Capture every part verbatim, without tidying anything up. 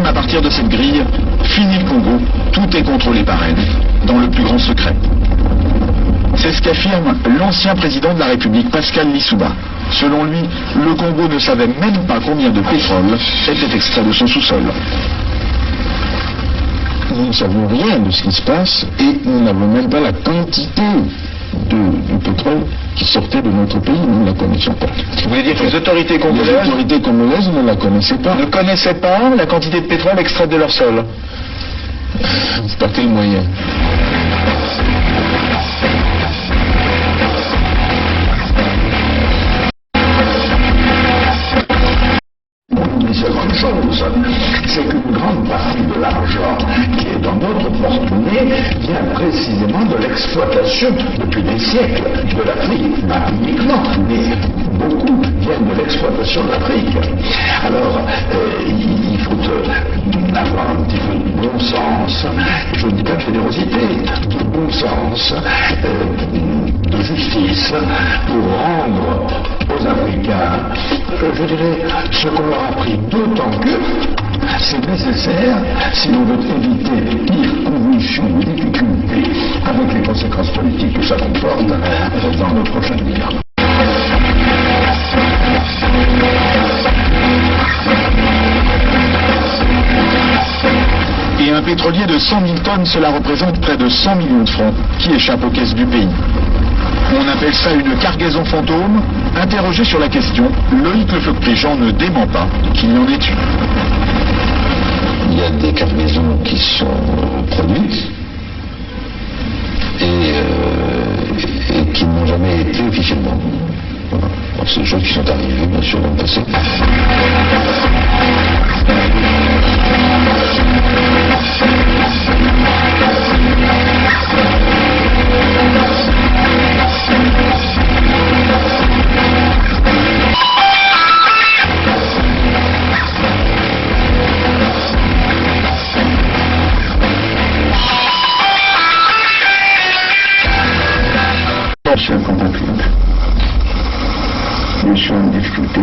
À partir de cette grille, fini le Congo, tout est contrôlé par elle, dans le plus grand secret. C'est ce qu'affirme l'ancien président de la République, Pascal Lissouba. Selon lui, le Congo ne savait même pas combien de pétrole était extrait de son sous-sol. Nous ne savons rien de ce qui se passe et nous n'avons même pas la quantité de, du pétrole qui sortait de notre pays. Nous ne la connaissons pas. Vous voulez dire que les autorités congolaises... Les autorités congolaises ne la connaissaient pas. Ne connaissaient pas la quantité de pétrole extraite de leur sol ? Par quel moyen ? On oublie seulement une chose, c'est qu'une grande partie de l'argent qui est dans notre porte-monnaie vient précisément de l'exploitation depuis des siècles de l'Afrique, pas uniquement, mais beaucoup vient de l'exploitation de l'Afrique. Alors, euh, il, il faut, euh, avoir un petit peu de bon sens, je ne dis pas de générosité, de bon sens, euh, de justice, pour rendre aux Africains, euh, je dirais, ce qu'on leur a pris, d'autant que c'est nécessaire si l'on veut éviter les pires convulsions et difficultés avec les conséquences politiques que ça comporte, euh, dans le prochain avenir. Et un pétrolier de cent mille tonnes, cela représente près de cent millions de francs qui échappent aux caisses du pays. On appelle ça une cargaison fantôme. Interrogé sur la question, Loïc Le Floch-Prigent ne dément pas qu'il y en ait eu. Il y a des cargaisons qui sont, euh, produites et, euh, et qui n'ont jamais été officiellement. Voilà. Donc, c'est des choses qui sont arrivées, bien sûr, dans le passé. Chers compatriotes, je suis en difficulté.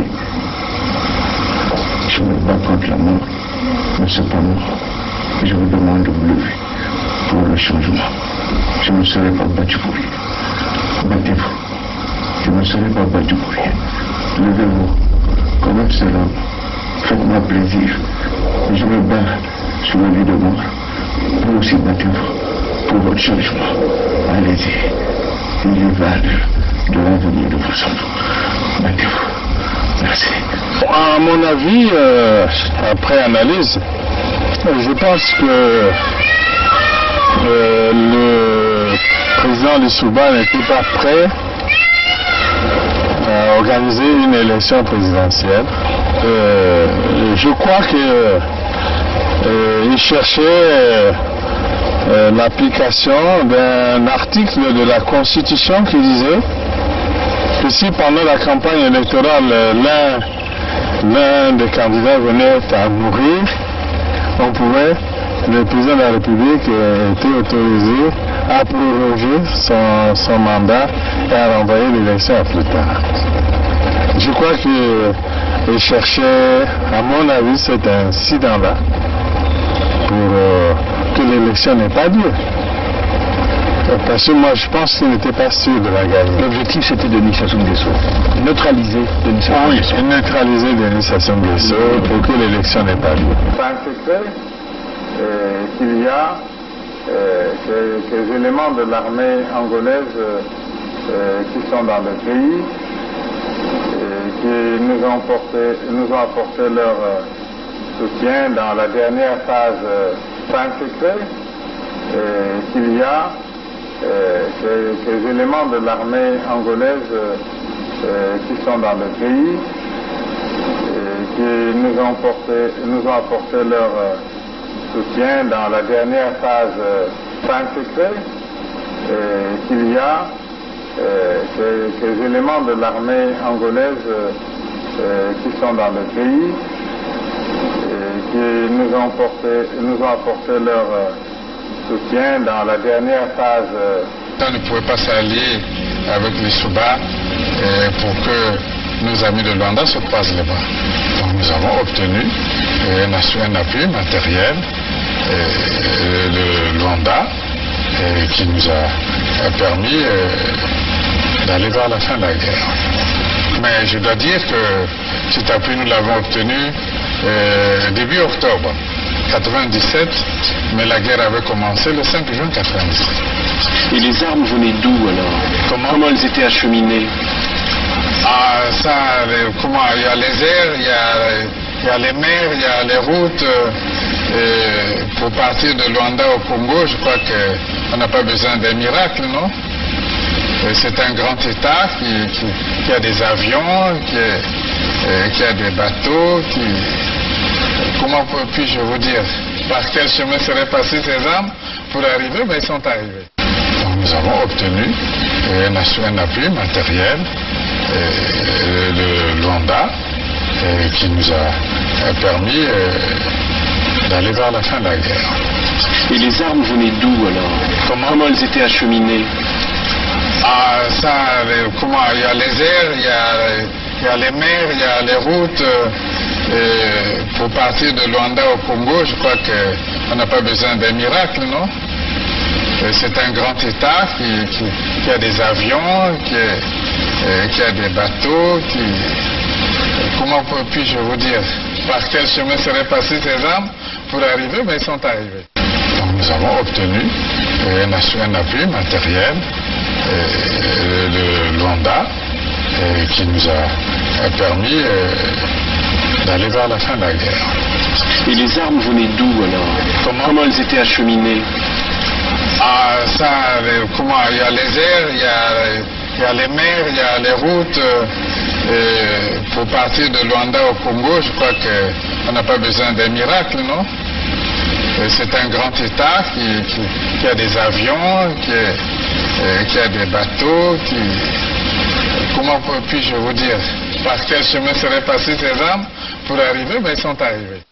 Je me bats contre la mort, mais cependant, je vous demande de vous lever pour le changement. Je ne serai pas battu pour rien. Battez-vous. Je ne serai pas battu pour rien. Levez-vous comme un seul homme. Faites-moi plaisir. Je me bats sur le lit de mort. Vous aussi, battez-vous pour votre changement. Allez-y. Il y va de, de l'avenir de vos enfants. Battez-vous. Merci. À mon avis, euh, après analyse, je pense que, euh, le président Lissouba n'était pas prêt à organiser une élection présidentielle. Euh, je crois que, euh, il cherchait, euh, euh, l'application d'un article de la Constitution qui disait que si pendant la campagne électorale, euh, l'un, l'un des candidats venait à mourir, on pouvait, le président de la République, euh, était autorisé à proroger son, son mandat et à renvoyer l'élection à plus tard. Je crois que il cherchait, à mon avis, cet incident-là pour, euh, que l'élection n'ait pas lieu. Parce que moi, je pense qu'il n'était pas sûr de la gagner. L'objectif, c'était Denis Sassou Nguesso. Neutraliser Denis Sassou Nguesso. Ah oui, neutraliser Denis Sassou Nguesso pour que l'élection n'ait pas lieu. C'est un secret, euh, qu'il y a, euh, que, que les éléments de l'armée angolaise, euh, euh, qui sont dans le pays, euh, qui nous ont porté, nous ont apporté leur, euh, soutien dans la dernière phase, euh, c'est un secret, euh, qu'il y a, euh, que, que les éléments de l'armée angolaise, euh, euh, qui sont dans le pays, euh, qui nous ont porté, nous ont apporté leur, euh, soutien dans la dernière phase, euh, c'est un secret, euh, qu'il y a, euh, que, que les éléments de l'armée angolaise, euh, euh, qui sont dans le pays, euh, qui nous ont porté, nous ont apporté leur, euh, soutien dans la dernière phase, euh. On ne pouvait pas s'allier avec Lissouba, euh, pour que Nos amis de Luanda se croisent les bras. Donc nous avons obtenu, euh, un assu-, un appui matériel, euh, de Luanda, euh, qui nous a, a permis, euh, d'aller vers la fin de la guerre. Mais je dois dire que cet appui, nous l'avons obtenu, euh, début octobre quatre-vingt-dix-sept, mais la guerre avait commencé le cinq juin quatre-vingt-dix-sept. Et les armes venaient d'où alors ? Comment ? Comment elles étaient acheminées ? Ah, ça, les, comment, il y a les airs, il y a, il y a les mers, il y a les routes, euh, et pour partir de Luanda au Congo, je crois que on n'a pas besoin d'un miracle, non ? Euh, c'est un grand État qui, qui, qui a des avions, qui est, euh, qui a des bateaux, qui, comment peux-, puis-je vous dire par quel chemin seraient passées ces armes pour arriver, mais elles sont arrivées. Donc nous avons obtenu, euh, un assu-, un appui matériel, euh, de Luanda, euh, qui nous a, a permis, euh, d'aller vers la fin de la guerre. Et les armes venaient d'où alors ? Comment ? Comment elles étaient acheminées ? Ah, ça, les, comment, il y a les airs, il y a, il y a les mers, il y a les routes, euh, et pour partir de Luanda au Congo, je crois que on n'a pas besoin d'un miracle, non ? Euh, c'est un grand État qui, qui, qui a des avions, qui est, euh, qui a des bateaux, qui, comment peux-, puis-je vous dire par quel chemin seraient passées ces armes pour arriver, mais elles sont arrivées. Donc nous avons obtenu, euh, un assu-, un appui matériel, euh, de Luanda, euh, qui nous a, a permis, euh, d'aller vers la fin de la guerre. Et les armes venaient d'où alors ? Comment ? Comment elles étaient acheminées ? Ah, ça, les, comment, il y a les airs, il y a, il y a les mers, il y a les routes, euh, et pour partir de Luanda au Congo, je crois que on n'a pas besoin d'un miracle, non ? Euh, c'est un grand État qui, qui, qui a des avions, qui est, euh, qui a des bateaux, qui, comment peux-, puis-je vous dire par quel chemin seraient passées ces armes pour arriver, mais elles sont arrivées.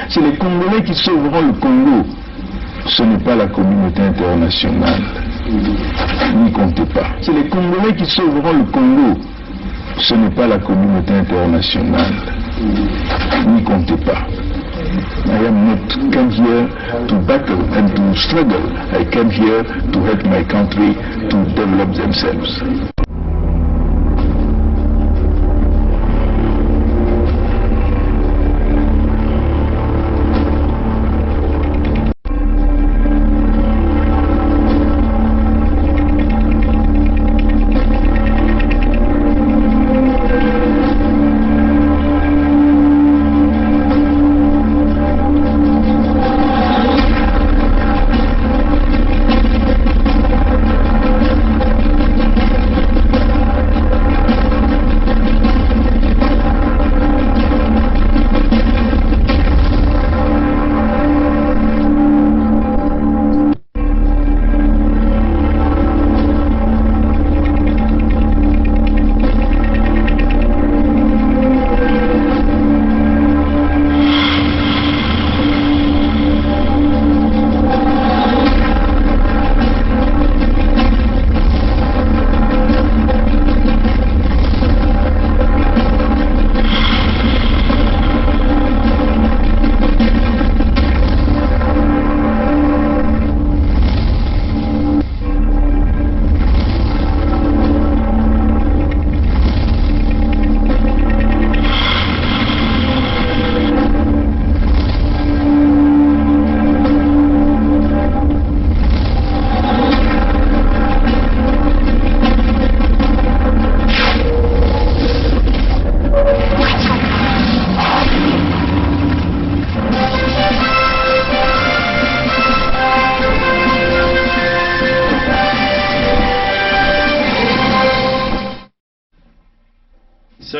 C'est les Congolais qui sauveront le Congo. Ce n'est pas la communauté internationale. N'y comptez pas. C'est les Congolais qui sauveront le Congo. Ce n'est pas la communauté internationale. N'y comptez pas. I am not come here to battle and to struggle. I came here to help my country to develop themselves.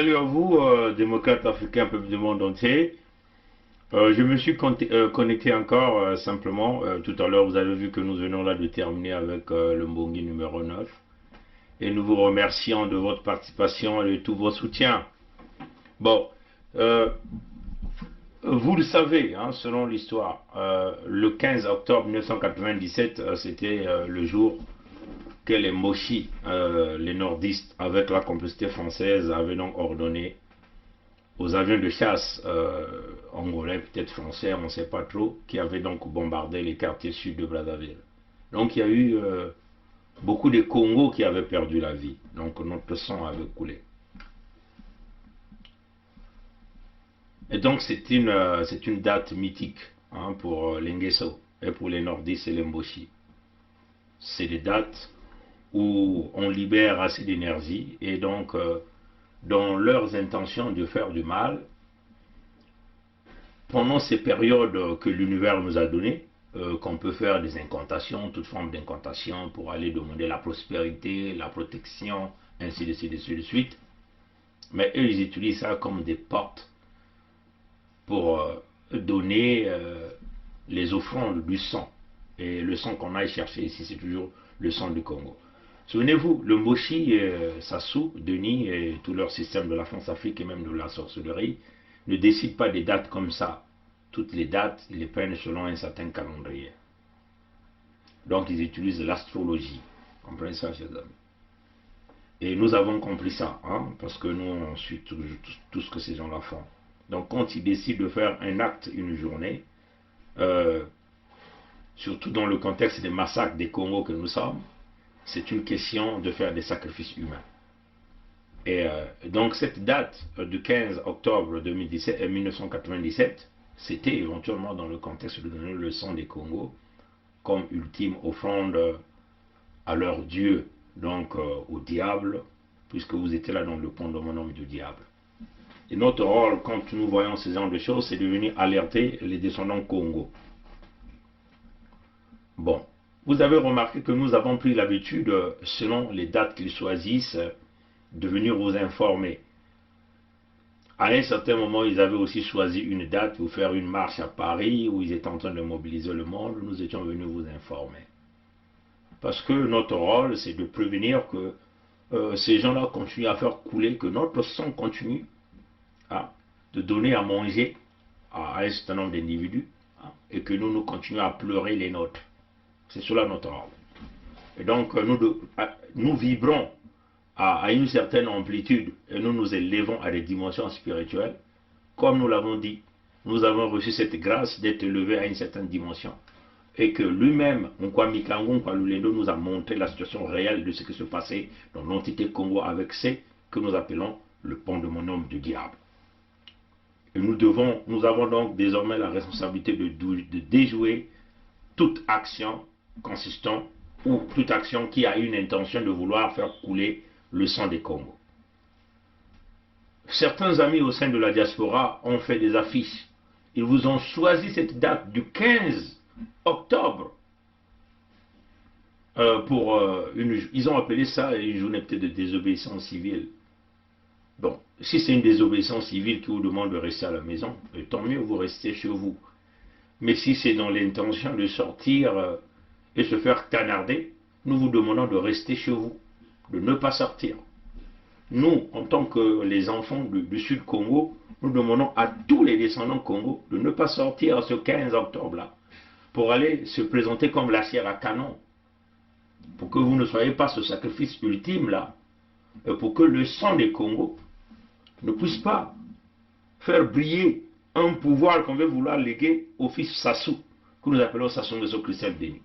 Salut à vous, euh, démocrates africains, peuple du monde entier. Euh, je me suis con-, euh, connecté encore, euh, simplement. Euh, tout à l'heure, vous avez vu que nous venons là de terminer avec, euh, le Mbongi numéro neuf. Et nous vous remercions de votre participation et de tous vos soutiens. Bon, euh, vous le savez, hein, selon l'histoire, euh, le quinze octobre mille neuf cent quatre-vingt-dix-sept, euh, c'était, euh, le jour que les Mbochi, euh, les nordistes, avec la complicité française, avaient donc ordonné aux avions de chasse, euh, angolais, peut-être français, on ne sait pas trop, qui avaient donc bombardé les quartiers sud de Brazzaville. Donc il y a eu, euh, beaucoup de Kongo qui avaient perdu la vie. Donc notre sang avait coulé. Et donc c'est une, euh, c'est une date mythique, hein, pour, euh, les Ngeso et pour les nordistes et les Mbochi. C'est des dates où on libère assez d'énergie et donc, euh, dans leurs intentions de faire du mal, pendant ces périodes que l'univers nous a données, euh, qu'on peut faire des incantations, toute forme d'incantation pour aller demander la prospérité, la protection, ainsi de suite, ainsi de suite. Mais eux, ils utilisent ça comme des portes pour, euh, donner, euh, les offrandes du sang. Et le sang qu'on aille chercher ici, c'est toujours le sang du Kongo. Souvenez-vous, le Mbochi, euh, Sassou, Denis et tout leur système de la France-Afrique et même de la sorcellerie ne décident pas des dates comme ça. Toutes les dates, ils les prennent selon un certain calendrier. Donc ils utilisent l'astrologie. Comprenez ça, chers amis. Et nous avons compris ça, hein, parce que nous, on suit tout, tout, tout ce que ces gens-là font. Donc quand ils décident de faire un acte une journée, euh, surtout dans le contexte des massacres des Kongo que nous sommes, c'est une question de faire des sacrifices humains. Et, euh, donc cette date, euh, du quinze octobre deux mille dix-sept, euh, mille neuf cent quatre-vingt-dix-sept, c'était éventuellement dans le contexte de donner le sang des Kongo comme ultime offrande, euh, à leur dieu, donc, euh, au diable, puisque vous étiez là dans le pandémonium du diable. Et notre rôle, quand nous voyons ce genre de choses, c'est de venir alerter les descendants Kongo. Bon, vous avez remarqué que nous avons pris l'habitude, euh, selon les dates qu'ils choisissent, euh, de venir vous informer. À un certain moment, ils avaient aussi choisi une date pour faire une marche à Paris où ils étaient en train de mobiliser le monde. Nous étions venus vous informer. Parce que notre rôle, c'est de prévenir que, euh, ces gens-là continuent à faire couler, que notre sang continue, hein, de donner à manger à, à un certain nombre d'individus, hein, et que nous, nous continuons à pleurer les nôtres. C'est cela notre rôle. Et donc, euh, nous, de- à- nous vibrons à, à une certaine amplitude et nous nous élevons à des dimensions spirituelles. Comme nous l'avons dit, nous avons reçu cette grâce d'être élevés à une certaine dimension. Et que lui-même, Nkwami Kangu, Nkwa Lulendo, nous a montré la situation réelle de ce qui se passait dans l'entité Kongo avec ce que nous appelons le pandémonium du diable. Et nous devons, nous avons donc désormais la responsabilité de dou- de déjouer toute action consistant ou toute action qui a une intention de vouloir faire couler le sang des Kongo. Certains amis au sein de la diaspora ont fait des affiches. Ils vous ont choisi cette date du quinze octobre, euh, pour, euh, une, ils ont appelé ça une journée peut-être de désobéissance civile. Bon, si c'est une désobéissance civile qui vous demande de rester à la maison, euh, tant mieux, vous restez chez vous. Mais si c'est dans l'intention de sortir, euh, et se faire canarder, nous vous demandons de rester chez vous, de ne pas sortir. Nous, en tant que les enfants du, du Sud Kongo, nous demandons à tous les descendants Kongo de ne pas sortir ce quinze octobre-là pour aller se présenter comme la chair à canon, pour que vous ne soyez pas ce sacrifice ultime-là, et pour que le sang des Kongo ne puisse pas faire briller un pouvoir qu'on veut vouloir léguer au fils Sassou, que nous appelons Sassou Nguesso Christophe Denis.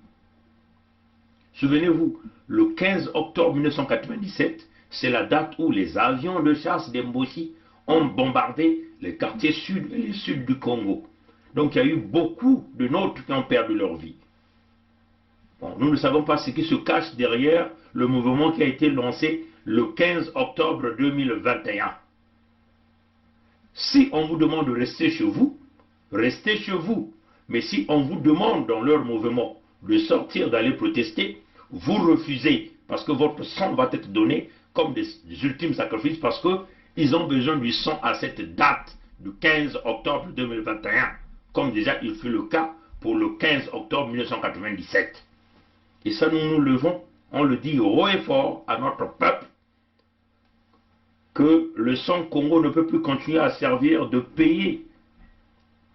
Souvenez-vous, le quinze octobre mille neuf cent quatre-vingt-dix-sept, c'est la date où les avions de chasse des Mbochi ont bombardé les quartiers sud et le sud du Kongo. Donc il y a eu beaucoup de nôtres qui ont perdu leur vie. Bon, nous ne savons pas ce qui se cache derrière le mouvement qui a été lancé le quinze octobre deux mille vingt et un. Si on vous demande de rester chez vous, restez chez vous. Mais si on vous demande dans leur mouvement de sortir, d'aller protester, vous refusez, parce que votre sang va être donné comme des, des ultimes sacrifices, parce que Ils ont besoin du sang à cette date du quinze octobre deux mille vingt et un, comme déjà il fut le cas pour le quinze octobre mille neuf cent quatre-vingt-dix-sept. Et ça, nous nous levons, on le dit haut et fort à notre peuple, que le sang Kongo ne peut plus continuer à servir de payer,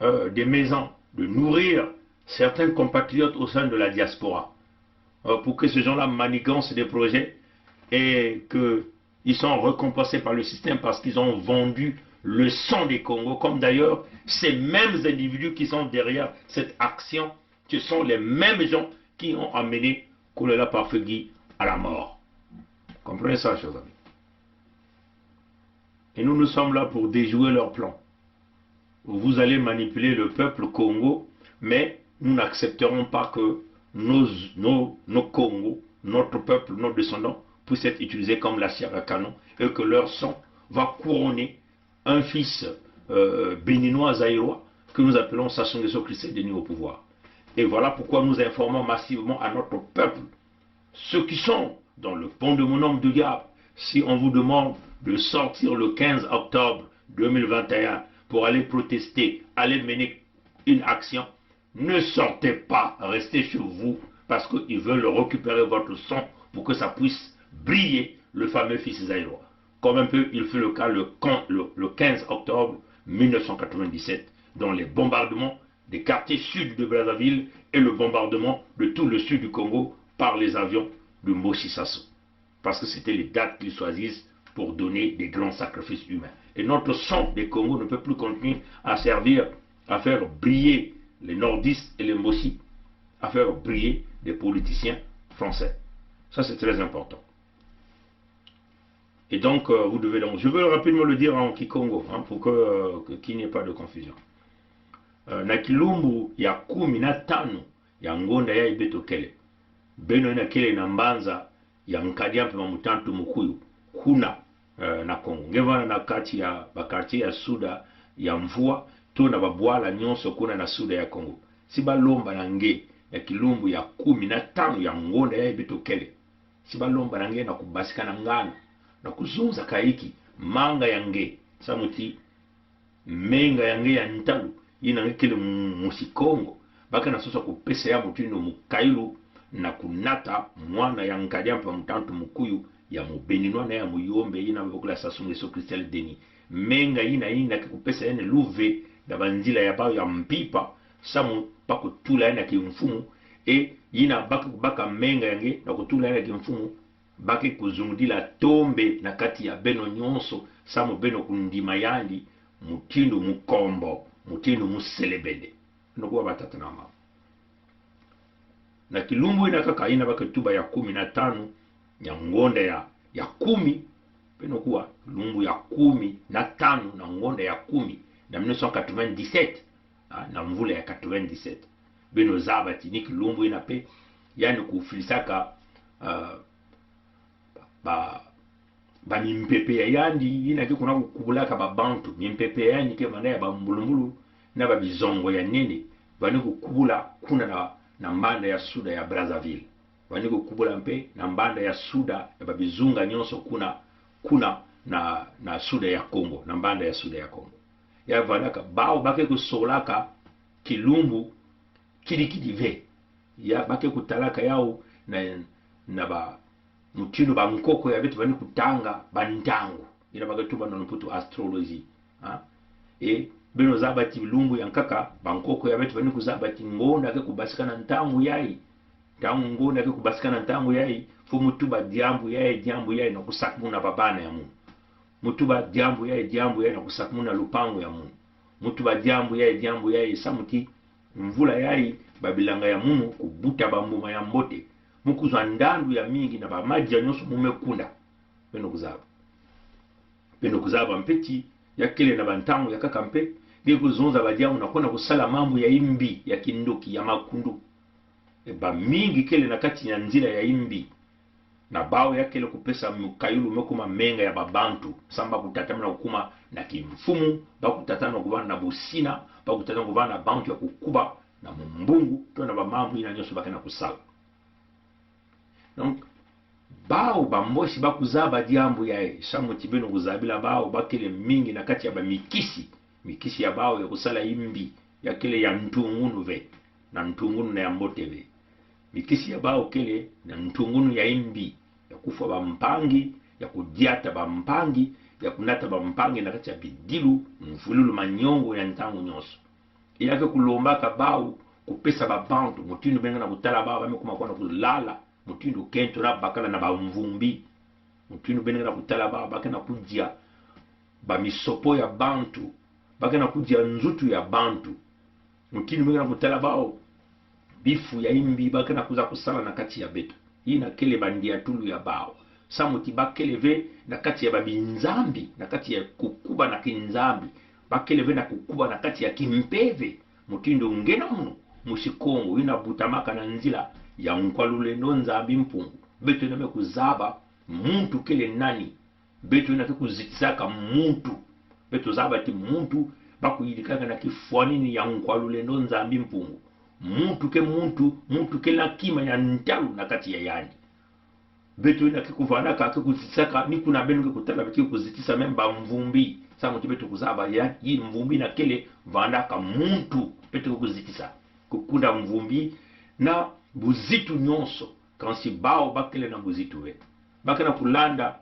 euh, des maisons, de nourrir certains compatriotes au sein de la diaspora, euh, pour que ces gens-là manigancent des projets et qu'ils sont récompensés par le système parce qu'ils ont vendu le sang des Kongo, comme d'ailleurs ces mêmes individus qui sont derrière cette action, ce sont les mêmes gens qui ont amené Kolala Parfait Guy à la mort. Comprenez ça, chers amis. Et nous, nous sommes là pour déjouer leur plan. Vous allez manipuler le peuple Kongo, mais nous n'accepterons pas que nos, nos, nos Kongo, notre peuple, nos descendants, puissent être utilisés comme la chair à canon et que leur sang va couronner un fils, euh, béninois, zaïrois, que nous appelons Sassou Nguesso Christel Denis au pouvoir. Et voilà pourquoi nous informons massivement à notre peuple ceux qui sont dans le pont de Mon Homme du Diable, si on vous demande de sortir le quinze octobre deux mille vingt et un pour aller protester, aller mener une action, ne sortez pas, restez chez vous, parce qu'ils veulent récupérer votre sang pour que ça puisse briller le fameux fils zaïrois. Comme un peu il fut le cas le, quand- le- le quinze octobre mille neuf cent quatre-vingt-dix-sept, dans les bombardements des quartiers sud de Brazzaville et le bombardement de tout le sud du Congo par les avions de Mobutu Sese Ko. Parce que c'était les dates qu'ils choisissent pour donner des grands sacrifices humains. Et notre sang des Kongo ne peut plus continuer à servir à faire briller les nordistes et les Mobutu, à faire briller des politiciens français. Ça, c'est très important. Et donc, euh, vous devez donc, je veux rapidement le dire en kikongo, hein, pour que, euh, que- qu'il n'y ait pas de confusion. Euh, na kilumbu ya kumi na tanu ya ngonda ya Ibeto Kele, beno ina kele na mbanza ya Nkadi Ampe Mamutantu Mukuyu, kuna, eh, na Kongo. Nge vana na kati ya ba quartier ya Suda ya Mvua, to na ba bwala nyonso kuna na Suda ya Kongo. Si ba lomba na nge, na kilumbu ya kumi na tanu ya ngonda ya Ibeto Kele, si ba lomba na nge na kubasika na ngano, na kuzunza kaiki menga ya nge, samu ti menga ya nge ya ntalu, ina nge kele mu- musikongo, ba kena sosa kupesa ya mutindo mukailu na kunata mwana ya Nkadi Ampe Mamutantu Mukuyu, ya mu Béninois na ya mu Yombe, ina ba bokila Sassou Nguesso Christel Denis. Menga ina, ina ke kupesa ya ne luve, da ba nzila ya ba ya mpimpa, samu ba kutula ya na kimfumu, e ina ba ke kubaka menga ya nge, na kutula ya na kimfumu, ba ke kuzungudila tombe na kati ya beno nyonso, samu beno kundima yandi mutindo mukombo, mutindo muselebende. Beno kuwa batata na mama. Na kilumbu ina kaka ina ba ke tuba ya kumi na tanu ya ngonda ya, ya kumi, beno kuwa kilumbu ya kumi na tanu na ngonda ya kumi, na mille neuf cent quatre-vingt-dix-sept, ah, na mvula ya quatre-vingt-dix-sept. Beno zaba ti ni kilumbu ina pe, yani kufilisaka, ah, ba, ba mimpepe ya yandi, ina ke kuna kukubulaka ba bantu, mimpepe ya yandi ke mana ya ba mbulumbulu, na ba bizongo ya nene, ba ni kukubula kuna na, na mbanda ya Suda ya Brazzaville. Ba ni kukubula mpe na mbanda ya Suda ya ba bizunga nyonso kuna, kuna na, na Suda ya Kongo, na mbanda ya Suda ya Kongo. Ya valaka, bawo ba ke kusolaka kilumbu kidikidi ve. Ya ba ke kutalaka yawu na, na ba mutindo ba nkoko ya beto ba ni kutanga ba ntangu. Ina ba ke tuba na lumputu astrologie. Ha? E, beno zaba ti lumbu ya nkaka, ba nkoko ya beto ba ni kuzaba ti ngonda ke kubasika na ntangu yayi. Ntangu ngonda ke kubasika na ntangu yayi, fo mu tuba diambu yayi, diambu yayi, na kusakumuna ba bana ya munu. Mu tuba diambu yayi, diambu yayi, na kusakumuna lupangu ya munu. Mu tuba diambu yayi, diambu yayi, samu ti mvula yayi, ba bilanga ya munu kubuta ba mbuma ya mbote. Mu kuzwa ndandu ya mingi na ba madia nyonso mu me kunda. Beno kuzaba. Beno kuzaba mpe ti ya kele na ba ntangu ya kaka mpe, nge kuzonza ba diambu na kona kusala mambu ya imbi, ya kindoki, ya makundu. E ba mingi kele na kati ya nzila ya imbi. Na bawo ya kele kupesa mukailu me kuma menga ya ba bantu, samu ba kutatamana kukuma na kimfumu, ba kutatamana kuvana na busina, ba kutatamana kuvana na bantu ya kukuba, na mumbungu, to na ba mambu ina nyonso ba kena kusala. Donc, Bawu Bambosi ba kuzaba diambu yayi, samu ti beno kuzabila bawu, ba kele mingi na kati ya bamikisi. Mikisi ya bawu ya kusala imbi, ya kele ya ntungunu ve, na ntungunu na ya mbote ve. Mikisi ya bawu kele na ntungunu ya imbi, ya kufwa bampangi, ya kudiata bampangi, ya kunata bampangi na kati ya bidilu, mvululu, manyongo ya ntangu nyonso. Ina ke kulombaka bawu kupesa babantu, mutindu beno kena kutala bawu, ba me kuma kwenda kulala, mutindu kento na bakala na bamvumbi. Mutindu beno kena kutala bawu, ba kena kudia bamisopo ya bantu, ba kena kudia nzutu ya bantu. Mutindu beno kena kutala bawu, bifu ya imbi ba kena kuza kusala na kati ya beto. Ina kele bandiatulu ya bawu. Samu ti ba kele ve na kati ya babinzambi, na kati ya kukuba na kinzambi. Ba kele ve na kukuba na kati ya kimpeve. Mutindu ngena munu, mwisi Kongo, ina butamaka na nzila ya Nkwa Lulendo Nzambi Mpungu. Beto ina me kuzaba muntu kele nani. Beto ina ke kuzitisaka muntu. Beto zaba ti muntu ba kuyidikaka na kifwanini ya Nkwa Lulendo Nzambi Mpungu. Muntu ke muntu, muntu ke na kima ya ntalu na kati ya yandi. Beto ina ke kuvanaka, ke kuzitisaka, ni kuna beno ke kutala beto ke kuzitisa même bamvumbi. Samu ti beto kuzaba ya, yi mvumbi ina kele, vandaka muntu, beto ke kuzitisa. Kukunda mvumbi na buzitu nyonso, kansi bawu ba kele na buzitu ve. Ba kena kulanda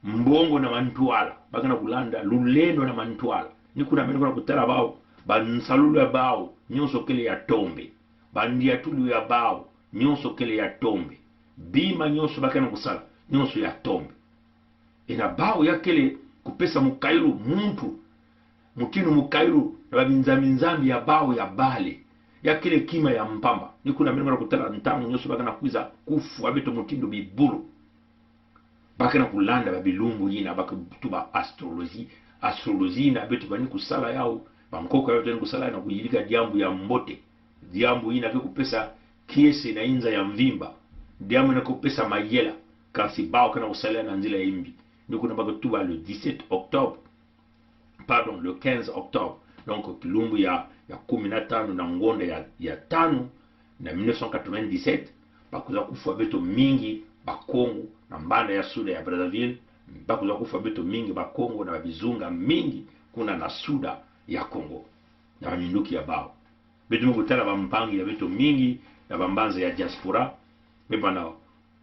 mbongo na mantwala, ba kena kulanda lulendo na mantwala. Ni kuna beno kena kutala bawu, bansalulu ya bawu nyonso kele ya tombe. Bandiatulu ya bawu nyonso kele ya tombe. Bima nyonso ba kena kusala, nyonso ya tombe. Ina bawu ya kele kupesa mukailu muntu, mutindu mukailu na babinzambi-nzambi ya bawu ya bale. Ya kele kima ya mpamba. Ni kuna beno kena kutala ntangu nyonso ba kena kwiza kufwa beto mutindu bibulu. Ba kena kulanda babilumbu yina, ba ke tuba astrologie. Astrologie yina beto bani kusala yawu, bankoko ya beto bani kusala yawu na kuyidika diambu ya mbote, diambu yina ke kupesa kiese na inza ya mvimba, diambu yina ke kupesa mayela. Kansi bawu kena kusala yawu na nzila ya imbi. Ni kuna ba ke tuba le dix-sept octobre, pardon, le quinze octobre. Donc, kilumbu ya, ya kumi na tanu na ngonda ya, ya tanu, na mille neuf cent quatre-vingt-dix-sept, ba kwiza kufwa beto mingi Bakongo na mbanda ya Suda ya Brazzaville, ba kwiza kufwa beto mingi Bakongo na babizunga mingi kuna na Suda ya Kongo, na baminduki ya bawu. Beto me kutala bampangi ya beto mingi na bambanza ya diaspora me bana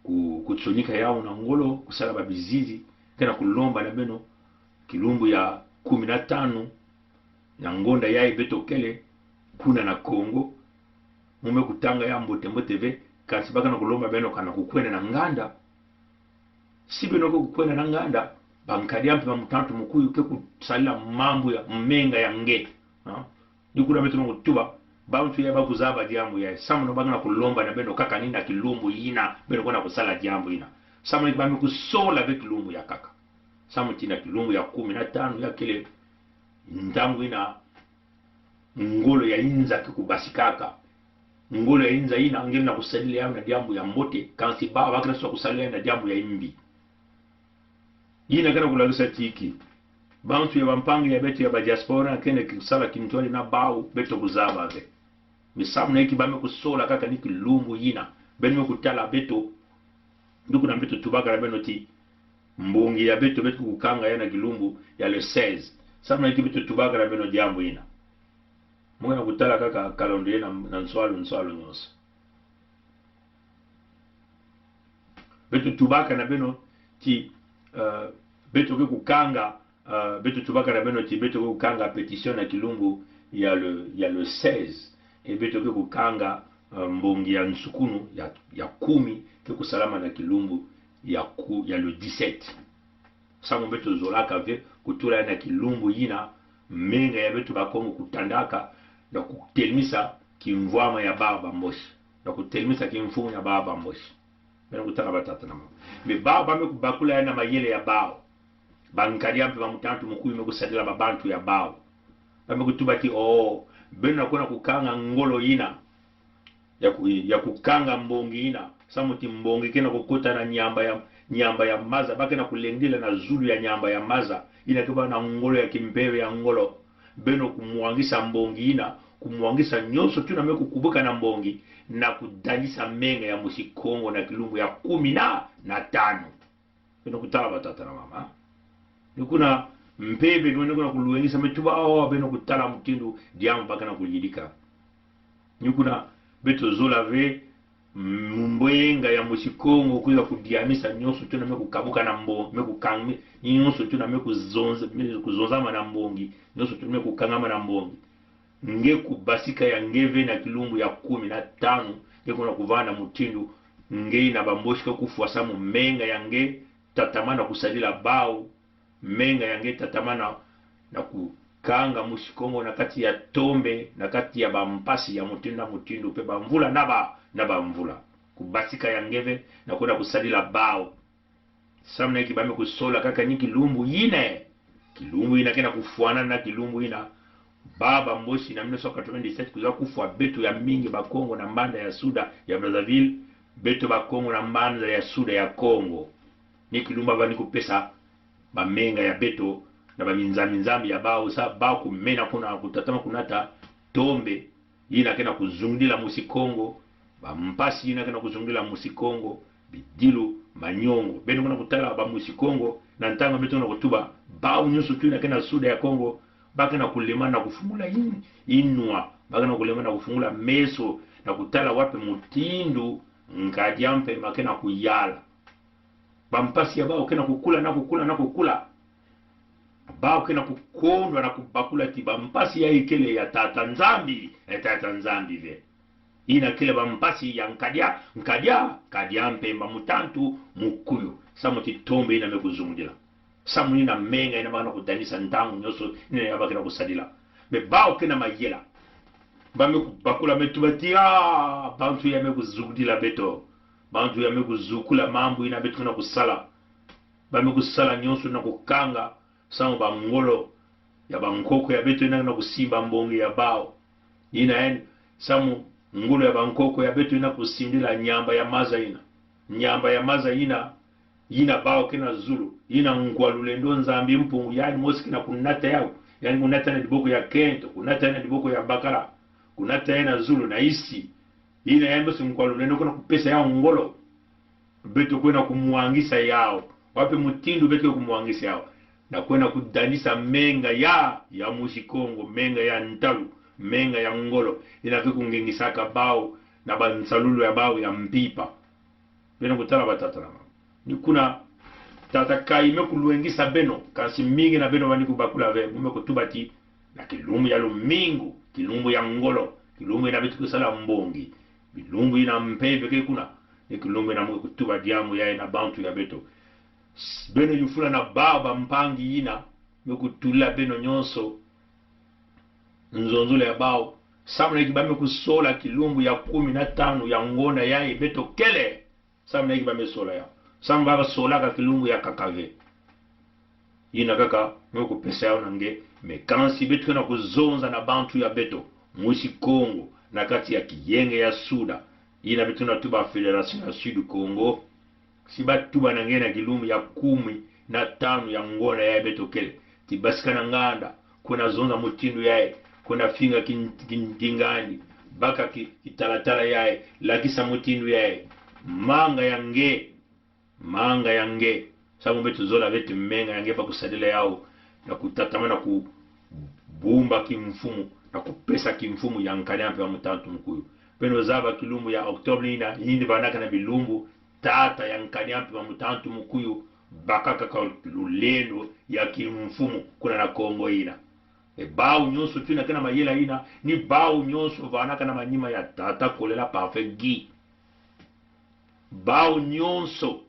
ku, kutsonika yawu na ngolo, kusala babizizi. Kena kulomba na beno, kilumbu ya kumi na tanu na ngonda yayi beto kele kuna na Kongo, mu me kutanga ya mbote-mbote ve, kansi ba kena kulomba beno kana kukwenda na nganda. Si beno ke kukwenda na nganda, bankadi ya mpe ba mutantu mukuyu ke kusalila mambu ya menga ya nge. Ha? Ni kuna beto me kutuba, bantu ya ba kuzaba diambu ya, samu na ba kena kulomba na beno kaka ni na kilumbu yina beno kwenda kusala diambu yina. Samu na ba me kusola ve kilumbu ya kaka. Samu ti na kilumbu ya kumi na tanu ya kele ntangu yina ngolo ya inza ke kubasikaka. Ngolo ya inza yina, nge na kusalila yawu na diambu ya mbote, kansi bawu ba kena sola kusalila yawu na diambu ya imbi. Yina kena kulakisa ti ki, bantu ya bampangi ya beto ya badiaspora kena kusala kintwari na bawu, beto kuzaba ve. Mi samu na inki ba me kusola kaka ni kilumbu yina, beno me kutala beto. Ni kuna beto tubaka na beno ti mbongi ya beto, beto kukanga ya na kilumbu ya le seize. Samu na inki beto tubaka na beno diambu yina? Mu kena kutala kaka calendrier na, na nswalu, nswalu nyonso. Beto tubaka na beno ti, euh, beto ke kukanga, euh, beto tubaka na beno ti beto ke kukanga pétition na kilumbu ya le, ya le seize. E beto ke kukanga, euh, mbongi ya nsukunu ya, ya kumi ke kusalama na kilumbu ya ku, ya le dix-sept. Samu beto zolaka ve kutula ya na kilumbu yina, menga ya beto Bakongo kutandaka, na kutelemisa kimvwama ya bawu Bambosi, na kutelemisa kimfumu ya bawu Bambosi. Beno kutala batata na mama. Mi bawu ba me kubakula ya na mayele ya bawu. Bankadi ya mpe ba mutantu mukuyu me kusadila babantu ya bawu. Ba me kutuba ti, oh, beno na kwenda kukanga ngolo yina, ya ku, ya kukanga mbongi yina. Samu ti mbongi kena kukota na nyamba ya, nyamba ya maza. Ba kena kulengdila na zulu ya nyamba ya maza. Yina ke ba na ngolo ya kimpeve ya ngolo. Beno kumwangisa mbongi yina, kumwangisa nyonso tuna me kukubuka na mbongi, na kudanisa menga ya Musi Kongo na kilumbu ya kumi na, na tanu. Beno kutala batata na mama. Ni kuna mpeve, ni kuna kulwengisa me tuba, oh, beno kutala mutindu diambu ba kena kuyidika. Ni kuna beto zola ve, mm, mbwenga ya Musi Kongo kwiza kudiamisa nyonso tuna me kukabuka na mbo-, me kukang-, me, nyonso tuna me kuzonza, me kuzonzama na mbongi, nyonso tuna me kukangama na mbongi. Nge kubasika ya nge ve na kilumbu ya kumi na tanu, nge kuna kuvana mutindu, nge na bambosi ke kufwa samu menga ya nge tatamana kusadila bawu, menga ya nge tatamana na kukanga Musi Kongo na kati ya tombe, na kati ya bampasi ya mutindu na mutindu, pe bamvula na ba, na bamvula. Kubasika ya nge ve na kuna kusadila bawu. Samu na inki ba me kusola kaka ni kilumbu yina? Kilumbu yina kena kufwana na kilumbu yina. Ba bambosi na mille neuf cent quatre-vingt-dix-sept kwiza kufwa beto ya mingi Bakongo na mbanza ya Suda ya Brazzaville, beto Bakongo na mbanza ya Suda ya Kongo. Ni kilumbu ba ni kupesa bamenga ya beto na baminzami nzambi ya bawu, sa bawu kumena kuna kutatama kunata tombe yina kena kuzungdila Musi Kongo, bampasi yina kena kuzungdila Musi Kongo, bidilu, manyongo. Beno kuna kutala ba Musi Kongo, na ntangu beto kuna kutuba, bawu nyonso tuna kena Suda ya Kongo, ba kena kulema na kufungula in-, inwa, ba kena kulema na kufungula meso, na kutala wapi mutindu Nkadi a Mpemba kena kuyala. Bampasi ya bawu kena kukula na kukula na kukula. Bawu kena kukondwa na kubakula ti bampasi ya ikele ya Tata Nzambi, e Tata Nzambi ve. Yina kele bampasi ya Nkadi a, Nkadi a, Nkadi a Mpemba mutantu mukuyu. Samu ti tombe yina me kuzungdila. Samu ni na menga yina ba kena kudanisa ntangu nyonso, ni na ya ba kena kusadila. Me bawu kena mayela. Ba me kubakula me tuba ti, ah, bantu ya me kuzungdila beto. Bantu ya me kuzukula mambu yina beto kena kusala. Ba me kusala nyonso na kukanga, samu ba ngolo ya bankoko ya beto yina na kusimba mbongi ya bawu. Yina en, samu ngolo ya bankoko ya beto yina kusindila nyamba ya maza yina. Nyamba ya maza yina, yina bawu kena zulu, yina Nkwa Lulendo Nzambi Mpungu, yani mosi kena kunata yawu, yani kunata na diboko ya kento, kunata na diboko ya bakala, kunata ya na zulu, na isi. Yina yani mosi Nkwa Lulendo kena kupesa yawu ngolo. Beto kwena kumwangisa yawu. Wapi mutindu beto kumwangisa yawu? Na kwena kudanisa menga ya, ya Musi Kongo, menga ya ntalu, menga ya ngolo. Yina ke kungengisaka bawu na bansalulu ya bawu ya mpimpa. Beno kutala batata na mama. Ni kuna tata Kayi me kulwengisa beno, kansi mingi na beno ba ni kubakula ve, mu me kutuba ti, na kilumbu ya lumingu, kilumbu ya ngolo, kilumbu yina beto kusala mbongi, kilumbu yina mpeve ke kuna, ni kilumbu yina mu kutuba diambu ya yina bantu ya beto. S-, beno yufula na bawu bampangi yina, me kutula beno nyonso nzonzolo ya bawu. Samu na inki ba me kusola kilumbu ya kumi na tanu ya ngonda ya beto kele? Samu na inki ba me sola yawu? Samu ba ba solaka kilumbu ya kaka ve. Yina kaka me kupesa yawu na nge, me kansi beto kena kuzonza na bantu ya beto, Musi Kongo, na kati ya kiyenge ya Suda, yina beto na tuba Fédération ya Sud Kongo. Si ba tuba na nge na kilumbu ya kumi na tanu ya ngonda ya beto kele, ti basika na nganda, kwena zonza mutindu yayi, kwena finga kin-, kin-, kingandi, baka ki-, kitalatala yayi, lakisa mutindu yayi. Manga ya nge, manga ya nge. Samu beto zola ve ti menga ya nge ba kusadila yawu, na kutatamana kubumba kimfumu, na kupesa kimfumu ya Nkadi a Mpemba mutantu mukuyu. Beno zaba kilumbu ya octobre yina, yina vanaka na bilumbu tata ya Nkadi a Mpemba mutantu mukuyu, bakaka ka lulendo ya kimfumu kuna na Kongo yina. E bawu nyonso tuna kena mayela yina, ni bawu nyonso vanaka na manima ya tata Kolera Parfait Guy. Bawu nyonso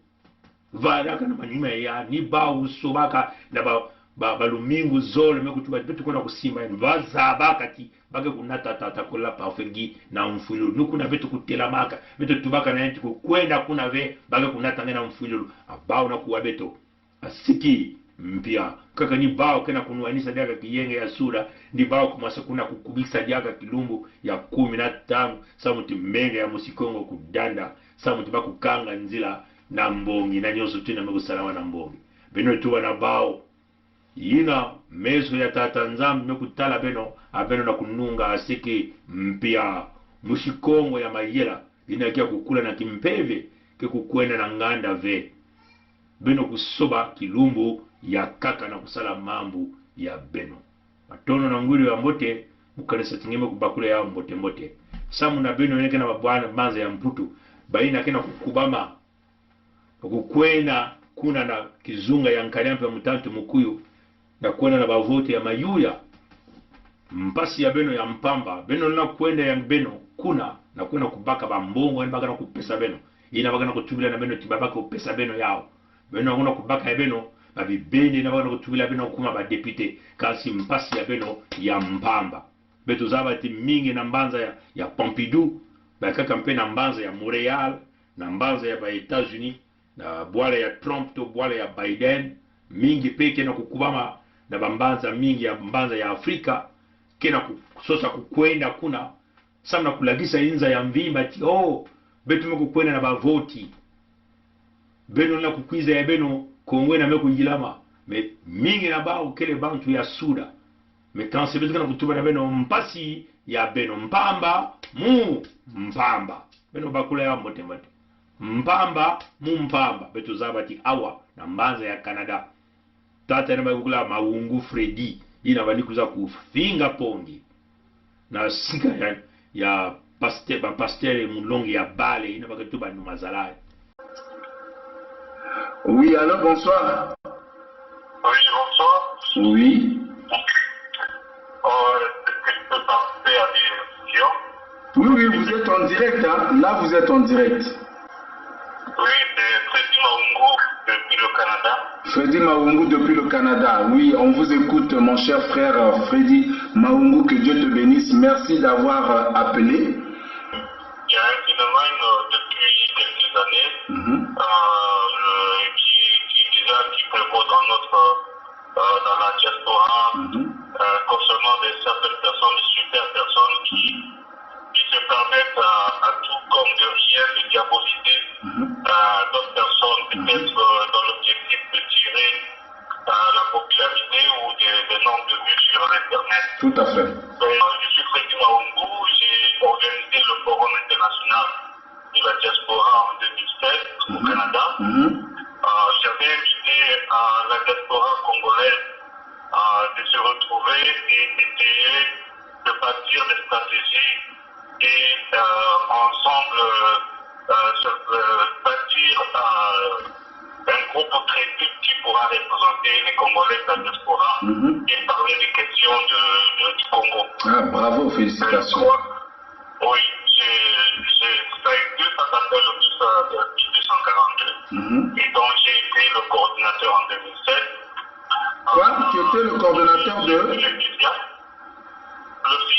vanaka na manima ya, ni bawu sobaka na ba, ba, ba lumingu zole me kutuba, beto kwena kusimba, ba zabaka ti ba ke kunata tata Kolera Parfait Guy na mfwilulu. Ni kuna beto kutelamaka, beto tubaka na yandi ti kwenda kuna ve ba ke kunata nge na mfwilulu. A bawu na kuwa beto. Asiki mpia. Kaka ni bawu kena kunwanisa diaka kiyenge ya Suda, ni bawu kumwasa kuna kukubisa diaka kilumbu ya kumi na tanu, samu ti menga ya Musi Kongo kudanda, samu ti ba kukanga nzila na mbongi, na nyonso tuna me kusalawa na mbongi. Beno tuba na bawu. Yina meso ya Tata Nzambi me kutala beno, a beno na kununga asiki mpia. Mwisi Kongo ya mayela, yina kia kukula na kimpeve, ke kukwenda na nganda ve. Beno kusoba kilumbu ya kaka na kusala mambu ya beno. Matono na ngwiri ya mbote, mukanisa ti nge me kubakula ya mbote mbote. Samu na beno neke na babwana mbanza ya Mputu, bayina kena kukubama. Kukwenda kuna na kizunga ya nkari ya mpe mutantu mukuyu, na kwenda na bavoti ya mayuya. Mpasi ya beno ya mpamba, beno na kwenda ya beno kuna, na kwenda kubaka bambongo, yina bakana kupesa beno. Yina bakana kutubila na beno ti babaka kupesa beno yau. Beno na kubaka ya beno, babibende, yina bakana kutubila beno kuma badepite, kansi mpasi ya beno ya mpamba. Beto zaba ti mingi na mbanza ya, ya Pompidou, bakaka mpe na mbanza ya Montréal, na mbanza ya ba États-Unis, na bwala ya Trump to bwala ya Biden, mingi pe kena kukubama na bambanza mingi ya mbanza ya Afrika, kena ku-, sosa kukwenda kuna, samu na kulagisa inza ya mvimba ti, oh, beto me kukwenda na bavoti. Beno na kukwiza ya beno, Kongo yina me kuyilama. Me mingi na bao kele bantu ya suda. Me kansi beto kena kutuba na beno mpasi ya beno mpamba, mu mpamba. Beno bakula ya mbote mbote. Mpamba, mu mpamba. Beto zaba ti awa, na mbanza ya Canada. Tata yina bakukula Mawungu Freddy. Yina bani kuza kufinga pongi. Na sika ya, ya pasteur, ba pasteur mulongi ya bale, yina bakatuba numa zalae. Oui, allô, bonsoir. Oui, bonsoir. Oui. Euh, est-ce que je peux participer à des émissions ? Oui, oui, vous êtes en direct, hein. Là, vous êtes en direct. Oui, c'est Freddy Mawungu depuis le Canada. Freddy Mawungu depuis le Canada. Oui, on vous écoute, mon cher frère, euh, Freddy Mawungu, que Dieu te bénisse. Merci d'avoir, euh, appelé. Il y a un phénomène, euh, depuis quelques années, mhm, euh, le, qui, qui déjà qui prévaut dans notre, euh, dans la diaspora, mhm, euh, concernant des certaines personnes, des super personnes qui, qui se permettent à, à tout comme de rien de diaboliser, mhm, euh, d'autres personnes, mhm, peut-être, euh, dans l'objectif de tirer euh, la popularité ou des, des nombres de vues sur Internet. Tout à fait. Donc, euh, je suis Freddy Mawungu, j'ai organisé le Forum international de la diaspora en deux mille sept au, mhm, Canada. Mhm. Euh, j'avais invité, euh, la diaspora congolaise, euh, de se retrouver et essayer de bâtir des stratégies et, euh, ensemble, euh, euh, se, euh, bâtir, euh, un groupe crédible qui pourra représenter les Congolais de la diaspora, mhm, et parler des questions de, de, du Congo. Ah, bravo, félicitations. Euh, oui, j'ai, j'ai, ça existe, ça s'appelle le, euh, le FID deux cent quarante-deux, mhm, et dont j'ai été le coordinateur en deux mille sept. Quoi ? Tu étais le coordonnateur de ? Le FID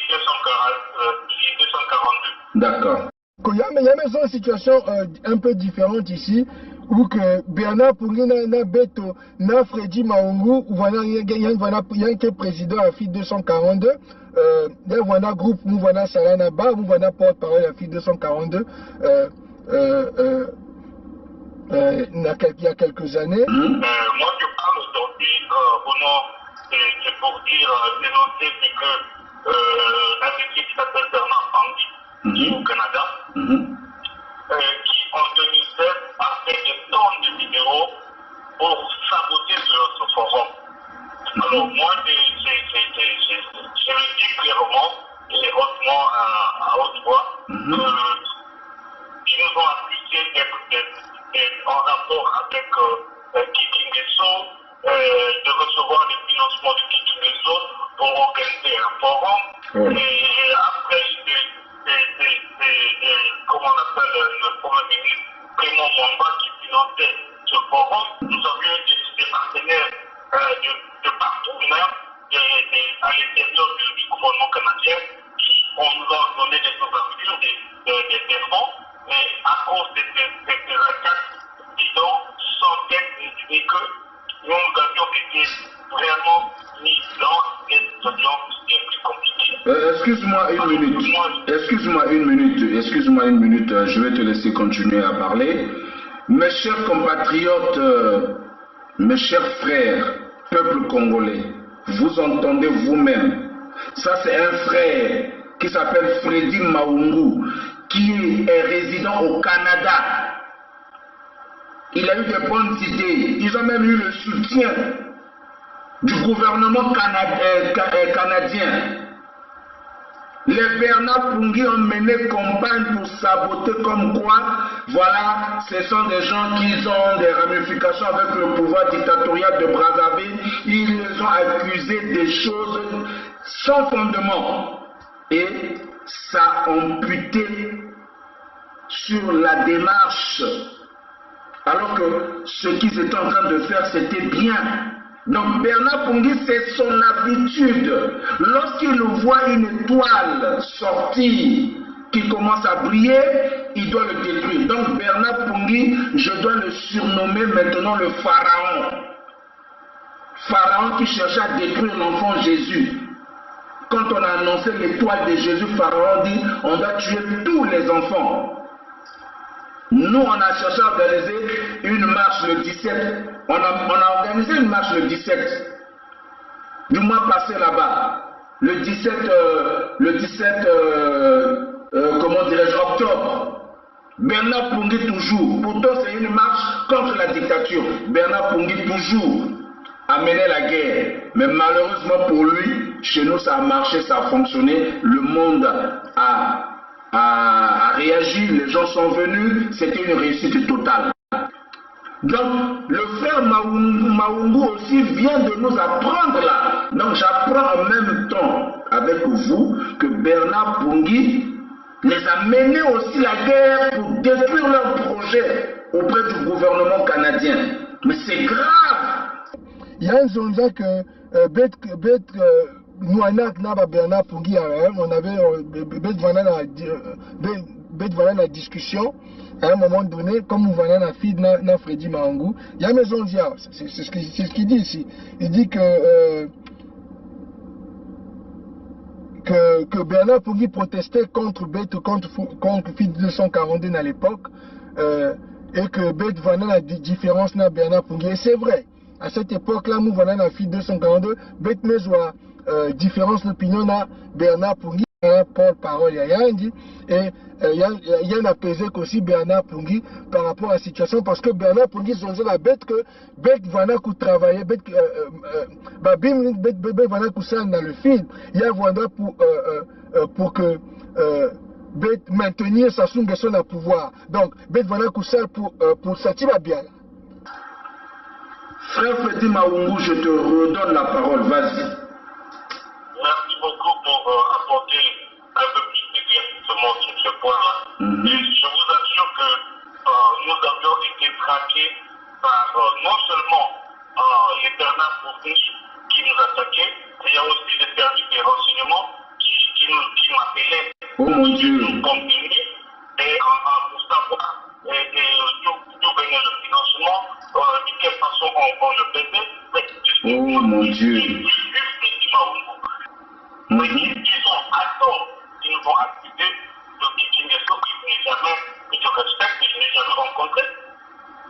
deux cent quarante, euh, FID deux cent quarante-deux. D'accord. Ko ya me, ya me zan situation, euh, un peu différente ici, où que Bernard Pongi na, na beto, na Freddy Mawungu, ou voilà, ya, ya, ya, voilà, ya ke président à FID deux cent quarante-deux, euh, ya voilà groupe, ou voilà Salana Ba, ou voilà porte-parole à FID deux cent quarante-deux, euh, euh, euh, euh, il y a quel-, il y a quelques années. Euh, moi, je parle aujourd'hui, euh, au nom, c'est, c'est pour dire, euh, dénoncer ce que, euh, un monsieur qui s'appelle Bernard Pongi, mhm, au Canada, mhm, euh, qui en deux mille sept a fait des tonnes de vidéos pour saboter ce, ce forum. Mhm. Alors, moi, je, je, je, je, je, je le dis clairement et hautement à, à haute voix, mhm, euh, ils nous ont accusés d'être, d'être, d'être en rapport avec, euh, euh, Kiki Ngeso, euh, de recevoir les financements de Kiki Ngeso pour organiser un forum. Ouais. Et après, c'est, c'est, c'est, c'est, euh, comment on appelle, euh, le Premier ministre Clément Mouamba qui finançait ce forum. Nous avions des, des partenaires, euh, de, de partout, même des, des, à l'intérieur du, du gouvernement canadien, qui, on nous a donné des ouvertures, des, des, des, des fonds, mais à cause de ces, de ces attaques, disons, sans tête ni queue, nous, nous avions été vraiment mis dans des situations bien plus compliquées. Euh, excuse-moi une minute. Excuse-moi une minute. Excuse-moi une minute. Euh, je vais te laisser continuer à parler. Mes chers compatriotes, euh, mes chers frères, Peuple congolais, vous entendez vous-même. Ça, c'est un frère qui s'appelle Freddy Mahungu, qui est résident au Canada. Il a eu de bonnes idées. Ils ont même eu le soutien du gouvernement cana-, euh, ca-, euh, canadien. Les Bernard Pungui ont mené campagne pour saboter comme quoi, voilà, ce sont des gens qui ont des ramifications avec le pouvoir dictatorial de Brazzaville. Ils les ont accusés des choses sans fondement. Et ça a amputé sur la démarche. Alors que ce qu'ils étaient en train de faire, c'était bien. Donc Bernard Pungui, c'est son habitude. Lorsqu'il voit une étoile sortir qui commence à briller, il doit le détruire. Donc Bernard Pungui, je dois le surnommer maintenant le pharaon. Pharaon qui cherchait à détruire l'enfant Jésus. Quand on a annoncé l'étoile de Jésus, Pharaon dit, on doit tuer tous les enfants. Nous, on a cherché à organiser une marche le dix-sept. On a, on a organisé une marche le dix-sept du mois passé là-bas. Le dix-sept, euh, le dix-sept, euh, euh, comment dirais-je, octobre. Bernard Pungui toujours. Pourtant, c'est une marche contre la dictature. Bernard Pungui toujours a mené la guerre. Mais malheureusement pour lui, chez nous, ça a marché, ça a fonctionné. Le monde a, a, a réagi, les gens sont venus. C'était une réussite totale. Donc, le frère Maung-, Mahungu aussi vient de nous apprendre là. Donc, j'apprends en même temps avec vous que Bernard Pungui les a menés aussi la guerre pour détruire leur projet auprès du gouvernement canadien. Mais c'est grave. Ya zonza que, euh, bet, bet, euh, nwanat na ba Bernard Pungui, hein, on avait, euh, bet, bet, voilà la, euh, bet, bet, voilà la discussion à un moment donné, comme on voit la fille na, na Freddy Mahungu. Ya me zonza, c'est, c'est ce qu'il, c'est ce qu'il dit ici. Il dit que, euh, que, que Bernard Pungui protestait contre bet, contre, contre fille deux cent quarante-deux à l'époque, euh, et que bet voilà la di-, différence na Bernard Pungui. Et c'est vrai. À cette époque-là, mi voilà na fille deux cent quarante-deux, bet me zwa, euh, différence d'opinion na Bernard Pungui, hein, porte-parole ya yandi, et, euh, ya, ya, ya na pesé aussi Bernard Pungui par rapport à la situation, parce que Bernard Pungui zonza la bet que bet voilà ku travailler, bet, euh, euh, euh, ba bim, bet, bet, bet voilà ku sal na le film, ya voilà pour, euh, euh, euh, pour que, euh, bet maintenir Sassou Nguesso na pouvoir. Donc, bet voilà ku sal pour, euh, pour Sativa Biala. Frère Freddy Mahungu, je te redonne la parole, vas-y. Merci beaucoup pour, euh, apporter un peu plus d'éclaircissement sur ce point-là. Mhm. Et je vous assure que, euh, nous avions été traqués par, euh, non seulement, euh, les Bernard Pungui qui nous attaquaient, mais il y a aussi les services des renseignements qui, qui nous, qui m'appelaient, oh mon Dieu, comme ennemi, et en, en, pour savoir, et, et, euh, d'où, d'où venait le financement, euh, de quelle façon on, on le faisait. Mais je suis, oh mon Dieu, je suis Freddy Mahungu. Mhm. Mais ils, ils ont à tort, ils nous ont accusés de Kiki Ngeso, que je n'ai jamais, que je respecte, que je n'ai jamais rencontré.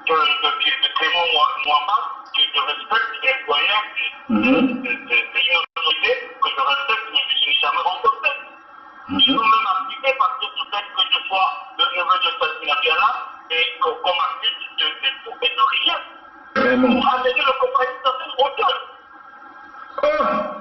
De, de, de Clément Moua-, Mouamba, que je respecte, qui est un doyen, mhm, de, de, de, de une autorité que je respecte, mais que je n'ai jamais rencontré. Mhm. Ils m'ont même accusé parce que peut-être que je sois le neveu de Sassou Nguesso et qu'on, qu'on m'accuse de, de tout et de rien. Vraiment. Pour amener le Congolais dans une hauteur. Ah.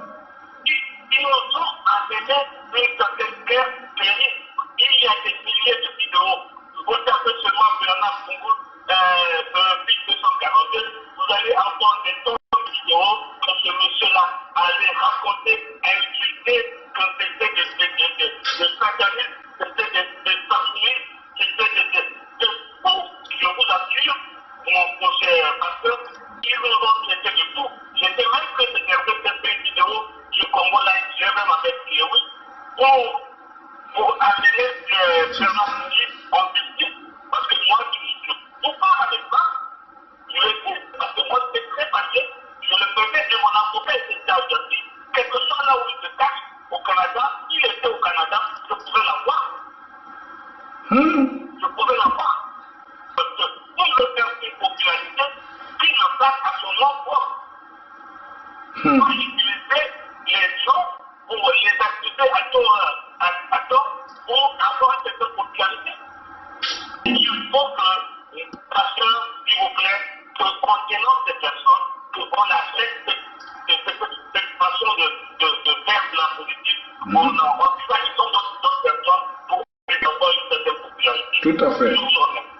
Ils, ils nous ont amené une certaine guerre terrible. Il y a des milliers de vidéos. Vous tapez seulement Bernard Pungui, euh, euh, fille deux cent quarante-deux, vous allez avoir des tonnes de vidéos que ce monsieur-là allait raconter, insulter, que c'était des, des, des, des, des satanistes, c'était des, des sassouistes, c'était des, des, des fous, je vous assure, mon, mon cher pasteur, ils nous ont traités de tout. J'étais même prêt de faire une vidéo du Congo Live, j'ai même avec Thierry, pour, pour amener, euh, Bernard Pungui en justice, parce que moi, je ne joue pas avec ça. Je le dis, parce que moi, j'étais très fâché. Je le faisais et mon avocat était déjà aujourd'hui. Quel que soit là où il se cache, au Canada, s'il était au Canada, je pouvais l'avoir. Hmm. Je pouvais l'avoir. Parce que pour le faire une popularité, qu'il le fasse à son nom propre. Tout à fait.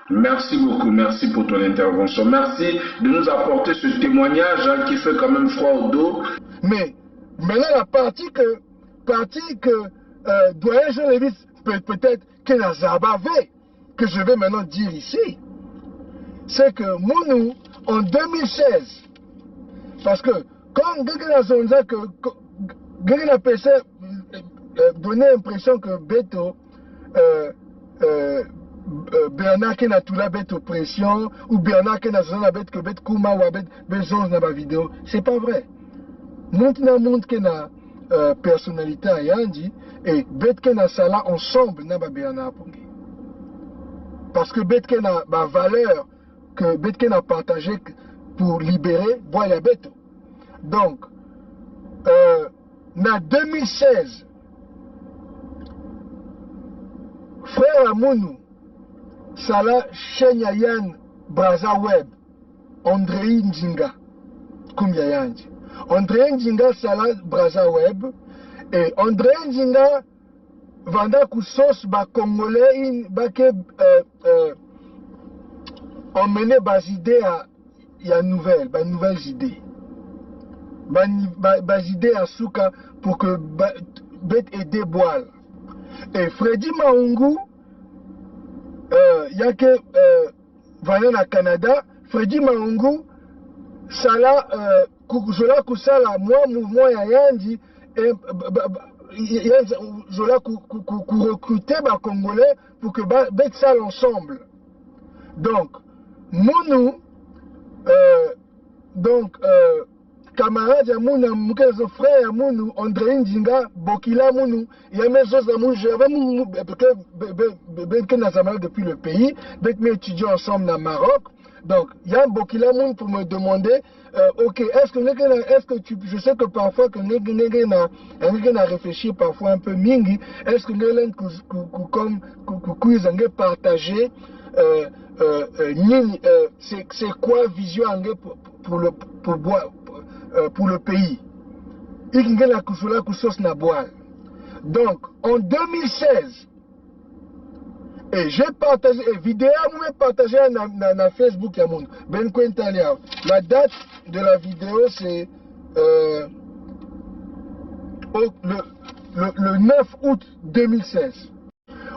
Merci beaucoup, merci pour ton intervention. Merci de nous apporter ce témoignage, hein, qui fait quand même froid au dos. Mais maintenant, la partie que, partie que euh, doyen Jean Lévy peut, peut-être que n'a zaba fait, que je vais maintenant dire ici, c'est que Mounou, en deux mille seize, parce que quand Gagana Zonza, que, que Gagana P C euh, euh, donnait l'impression que Beto euh, euh, euh, Bernard kena tula bet pression, ou Bernard kena zona bet ke bet kuma wa bet, bet zonza na ba vidéo. C'est pas vrai. Moun na moun kena euh, personnalité a yandi, et bet kena sala ensemble na ba Bernard Pongi. Parce que bet kena ba valeur que bet kena partagé pour libérer Boya Beto. Donc, euh, na deux mille seize, frère a Mounou sala chaîne a yandi Brazza Web, André Nzinga, kum ya yandi. André Nzinga sala Brazza Web, et André Nzinga vanda ku sos ba Congolais in ba ke euh, euh, emmener ba idée a ya nouvelle, ba nouvelles idées. Ba, ni- ba, ba idée a suka pour que ba, bet aider Boal. Et Freddy Mahungu, euh, ya ke euh, vanda na Canada, Freddy Mahungu sala euh, ku- zola ku sala mwa mouvement ya yandi, et ba- ba- ba- yandi zola ku, ku, ku, ku recruter ba Congolais pour que ba bet sala ensemble. Donc, Mounou, euh, donc, euh, camarade ya Mounou, mon frère ya Mounou, André Nzinga, Bokila Mounou, ya me zoza Mounou, je vais Mounou, parce que ben, ben, ben, ben, que n'a jamais depuis le pays, ben, mais étudiants ensemble au Maroc. Donc, il y a Bokila Mounou pour me demander, euh, ok, est-ce que, est-ce que tu, je sais que parfois que on a réfléchi parfois un peu mingi, est-ce que, que, que, que, comme, que, que, que, partager euh, euh, euh, ni- euh, c'est c'est quoi vision ange pour, pour le pour Boal, euh, pour le pays. Ikingela kusula kusos na Boal. Donc en deux mille seize, et j'ai partagé une vidéo, j'ai partagé na, na, na Facebook ya Mounou. Ben Quintalia. La date de la vidéo c'est euh, au- le, le, le neuf août deux mille seize.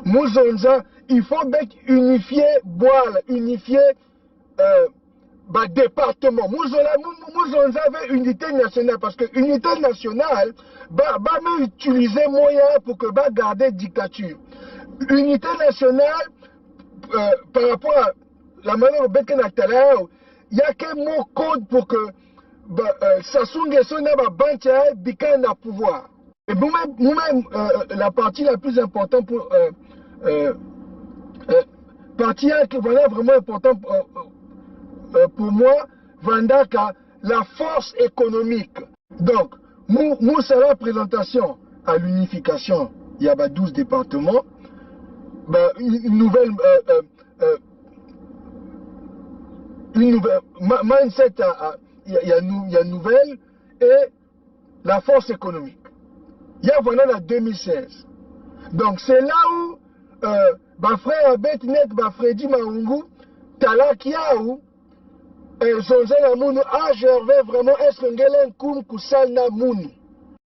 Mon zonza, il faut bet unifier Boal, unifier euh, ba département. Mon zonza, mon, mon zonza veut unité nationale, parce que unité nationale, ba, ba me utiliser moyen pour que ba garder dictature. Unité nationale, euh, par rapport à la manière dont Betken a talé, il y a qu'un mot code pour que ba, euh, Sassou Nguesso na ba bancha bika na pouvoir. Et vous-même, vous-même euh, la partie la plus importante pour euh, euh, euh, partie hein, qui voilà vraiment important euh, euh, pour moi, Vandaka, la force économique. Donc, mon, mon sera présentation à l'unification, il y a bah, douze départements, bah, une, une nouvelle euh, euh, euh, une nouvelle ma- mindset, à- à- il y, a- il y a nou- il y a nouvelle et la force économique. Il y a voilà la deux mille seize. Donc c'est là où euh, bah, frère Abed Net, bah, Freddy Mahungu, Talakiaou, et Zonzen Amoun, ah, Gervais, vraiment, est-ce que Ngelen Koum Kousal na Moun?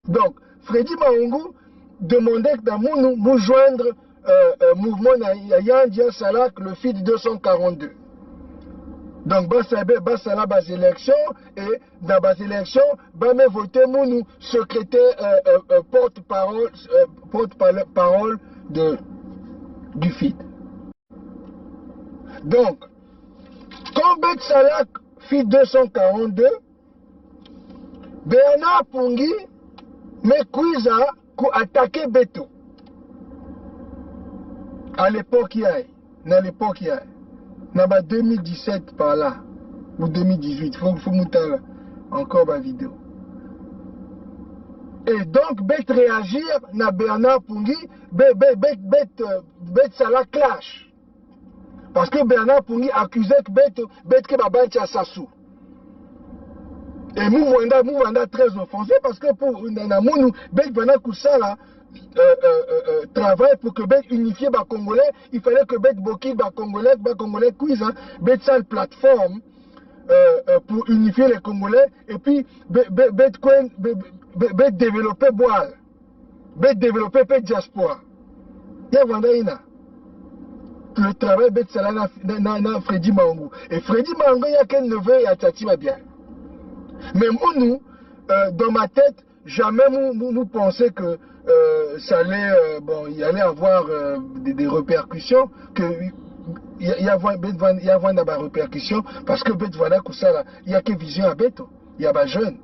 Donc, Freddy Mahungu demandait que Moun nous joindre euh, euh, mouvement na- ya- Yandia Salak, le FID deux cent quarante-deux. Donc, bah, ça, bah, ça là, bah, élection, et dans bah, élection, bah, me voter mon secrétaire, euh, euh, euh, porte-parole, euh, porte-parole de, du FID. Donc, quand Bek Salak FID deux cent quarante-deux, Bernard Pongi me kwiza ku attaquer Beto. À l'époque, il y a, na l'époque, il y a, na ba deux mille dix-sept par là, ou deux mille dix-huit, faut, faut monter là, encore ma vidéo. Et donc, Bet réagir, na Bernard Pongi, Bet, Bet, Bet, Bet, euh, Bet Salak clash. Parce que Bernard Pongi accusait que Bet, Bet ke ba bancha Sassou. Et Mouvanda, Mouvanda très offensé parce que pour na, na Moun, Bet Bernard Koussala, euh, euh, euh, euh, travay pour que bet unifyé ba Congolais, il fallait que bet bokil ba Congolais, ba Congolais kwiza, bet sal plateforme, euh, euh, pour unifier les Congolais, et puis bet, bet, bet kwen, bet, bet, bet développer Boal, bet développer pe diaspora. Ya vwanda ina le travail bet sala na, na, na, na Freddy Mahungu. Et Freddy Mahungu, ya ken neveu ya Tchatchi Babiala. Mais moi, nous, euh, dans ma tête, jamais nous, nous, nous penser que, euh, ça allait, euh, bon, il allait avoir, euh, des, des répercussions, que il y a, il y a, il y a, il y a des répercussions, parce que bet vwanda kosa la, il y a que vision à bet, il y a ba jeune,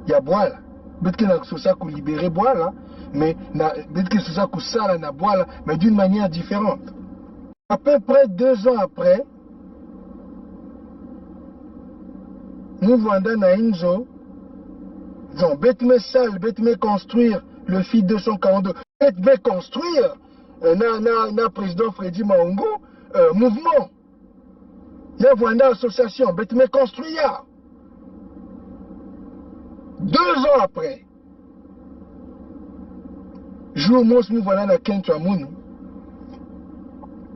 il y a Boal. Bet ken sosa pour libérer Boal, hein, mais na, bet ken sosa pour sala na Boal, mais d'une manière différente. À peu près deux ans après, nous vwanda na inzo, donc, bet me sal, bet me construire le FID deux cent quarante-deux, bet me construire, euh, na, na, na président Freddy Mahungu, euh, mouvement. Ya vwanda association, bet me construire. Deux ans après, jour mons, nous vwanda na Kentchou Amoun,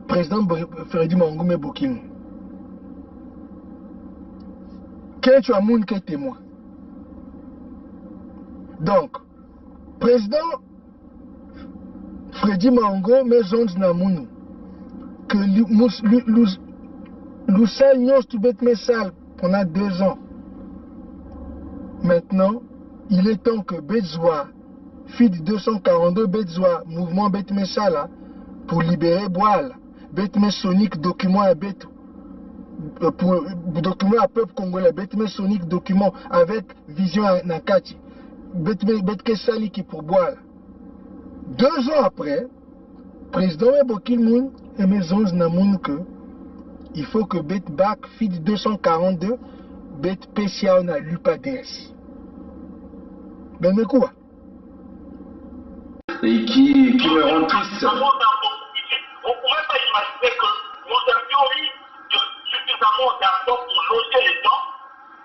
président Br-, Freddy Mahungu me bokil. Kentchou Amoun ké témoin. Donc, président Freddy Mahungu me zonz na munu ke li, mus, li, lus, lus sal nyons tou bet me sal pendant deux ans. Maintenant, il est temps que bet zwa FID deux cent quarante-deux, bet zwa mouvement bet me sala pour libérer Boal, bet me sonik document à bet, euh, pour, document à peuple congolais, bet me sonik document avec vision à, na kati. Bet me, bet ké sali ki pour Boal. Deux ans après, président me bokil moun, é me zonz na moun ke il faut que bet bak FID deux cent quarante-deux, bet pesiaw na l'UPADS. Ben, mais quoi? Et qui, qui me rend triste. Vous pouvez pas imaginer que nous avions eu de, suffisamment d'argent pour loger les gens.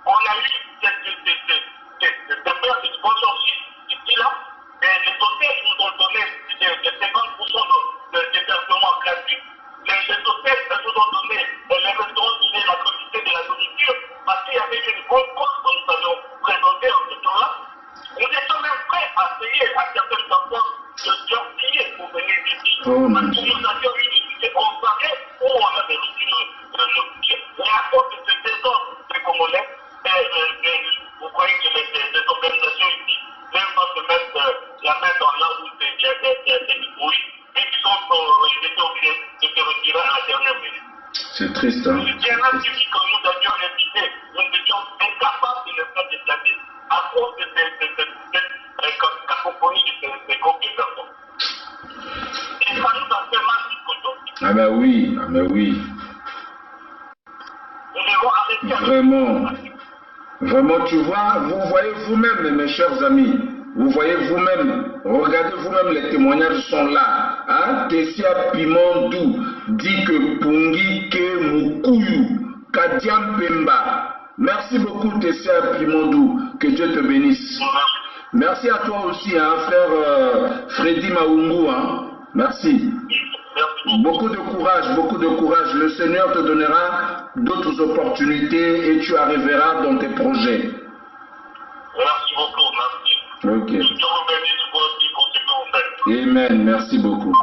On a eu des, des, des, des, des, des, des pertes de sponsorship ici, là, et les hôtels nous ont donné des, des cinquante pour cent de, de, d'hébergement gratuit. Les, les hôtels nous ont donné, et les restaurants donnaient la gratuité de la nourriture, parce qu'il y avait une bonne cause que nous avions présentée en ce temps-là. Nous étions même prêts à payer à certaines personnes de leur billet pour venir ici. Oh, parce que nous avions eu des tickets, on savait où on avait reçu le, le, le billet. Mais à cause de ce désordre des Congolais, euh, euh, euh, vous croyez que les, les, les organisations ici, même pas se mettre, euh, la main dans là où c'est, il y a, il y a, il y a, il y a du bruit, et qui sont, euh, ils étaient obligés de se retirer à la dernière minute. C'est triste, hein? Le G M S suffit que nous avions invité, nous étions incapables de les faire déplacer à cause de cette, cette, cette, cette, euh, ca-, cacophonie de ces, ces groupes de personnes. Et ça nous a fait mal jusqu'aujourd'hui. Ah ben oui, ah ben oui. Nous devons arrêter avec... Vraiment. Vraiment, tu vois, vous voyez vous-même, mes chers amis, vous voyez vous-même, regardez vous-même, les témoignages sont là. Hein? Tessia Pimandou dit que Pongi ke Mukuyu, Kadia Mpemba. Merci beaucoup, Tessia Pimandou, que Dieu te bénisse. Merci à toi aussi, hein, frère, euh, Freddy Mahungu, hein. Merci. Beaucoup de courage, beaucoup de courage. Le Seigneur te donnera d'autres opportunités et tu arriveras dans tes projets. Merci beaucoup, merci. Ok. Que Dieu vous bénisse, vous aussi, continuez vous-même. Amen, merci beaucoup.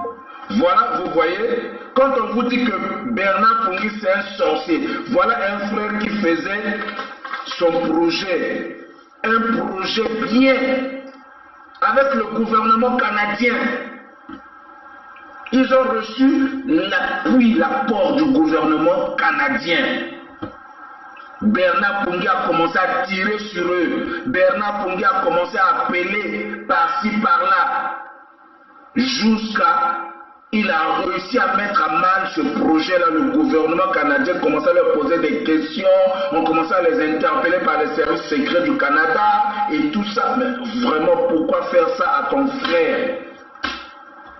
Voilà, vous voyez, quand on vous dit que Bernard Pongi c'est un sorcier, voilà un frère qui faisait son projet, un projet bien avec le gouvernement canadien. Ils ont reçu l'appui, l'apport du gouvernement canadien. Bernard Pongi a commencé à tirer sur eux. Bernard Pongi a commencé à appeler par-ci, par-là. Jusqu'à, il a réussi à mettre à mal ce projet-là. Le gouvernement canadien commençait à leur poser des questions. On commençait à les interpeller par les services secrets du Canada et tout ça. Mais vraiment, pourquoi faire ça à ton frère?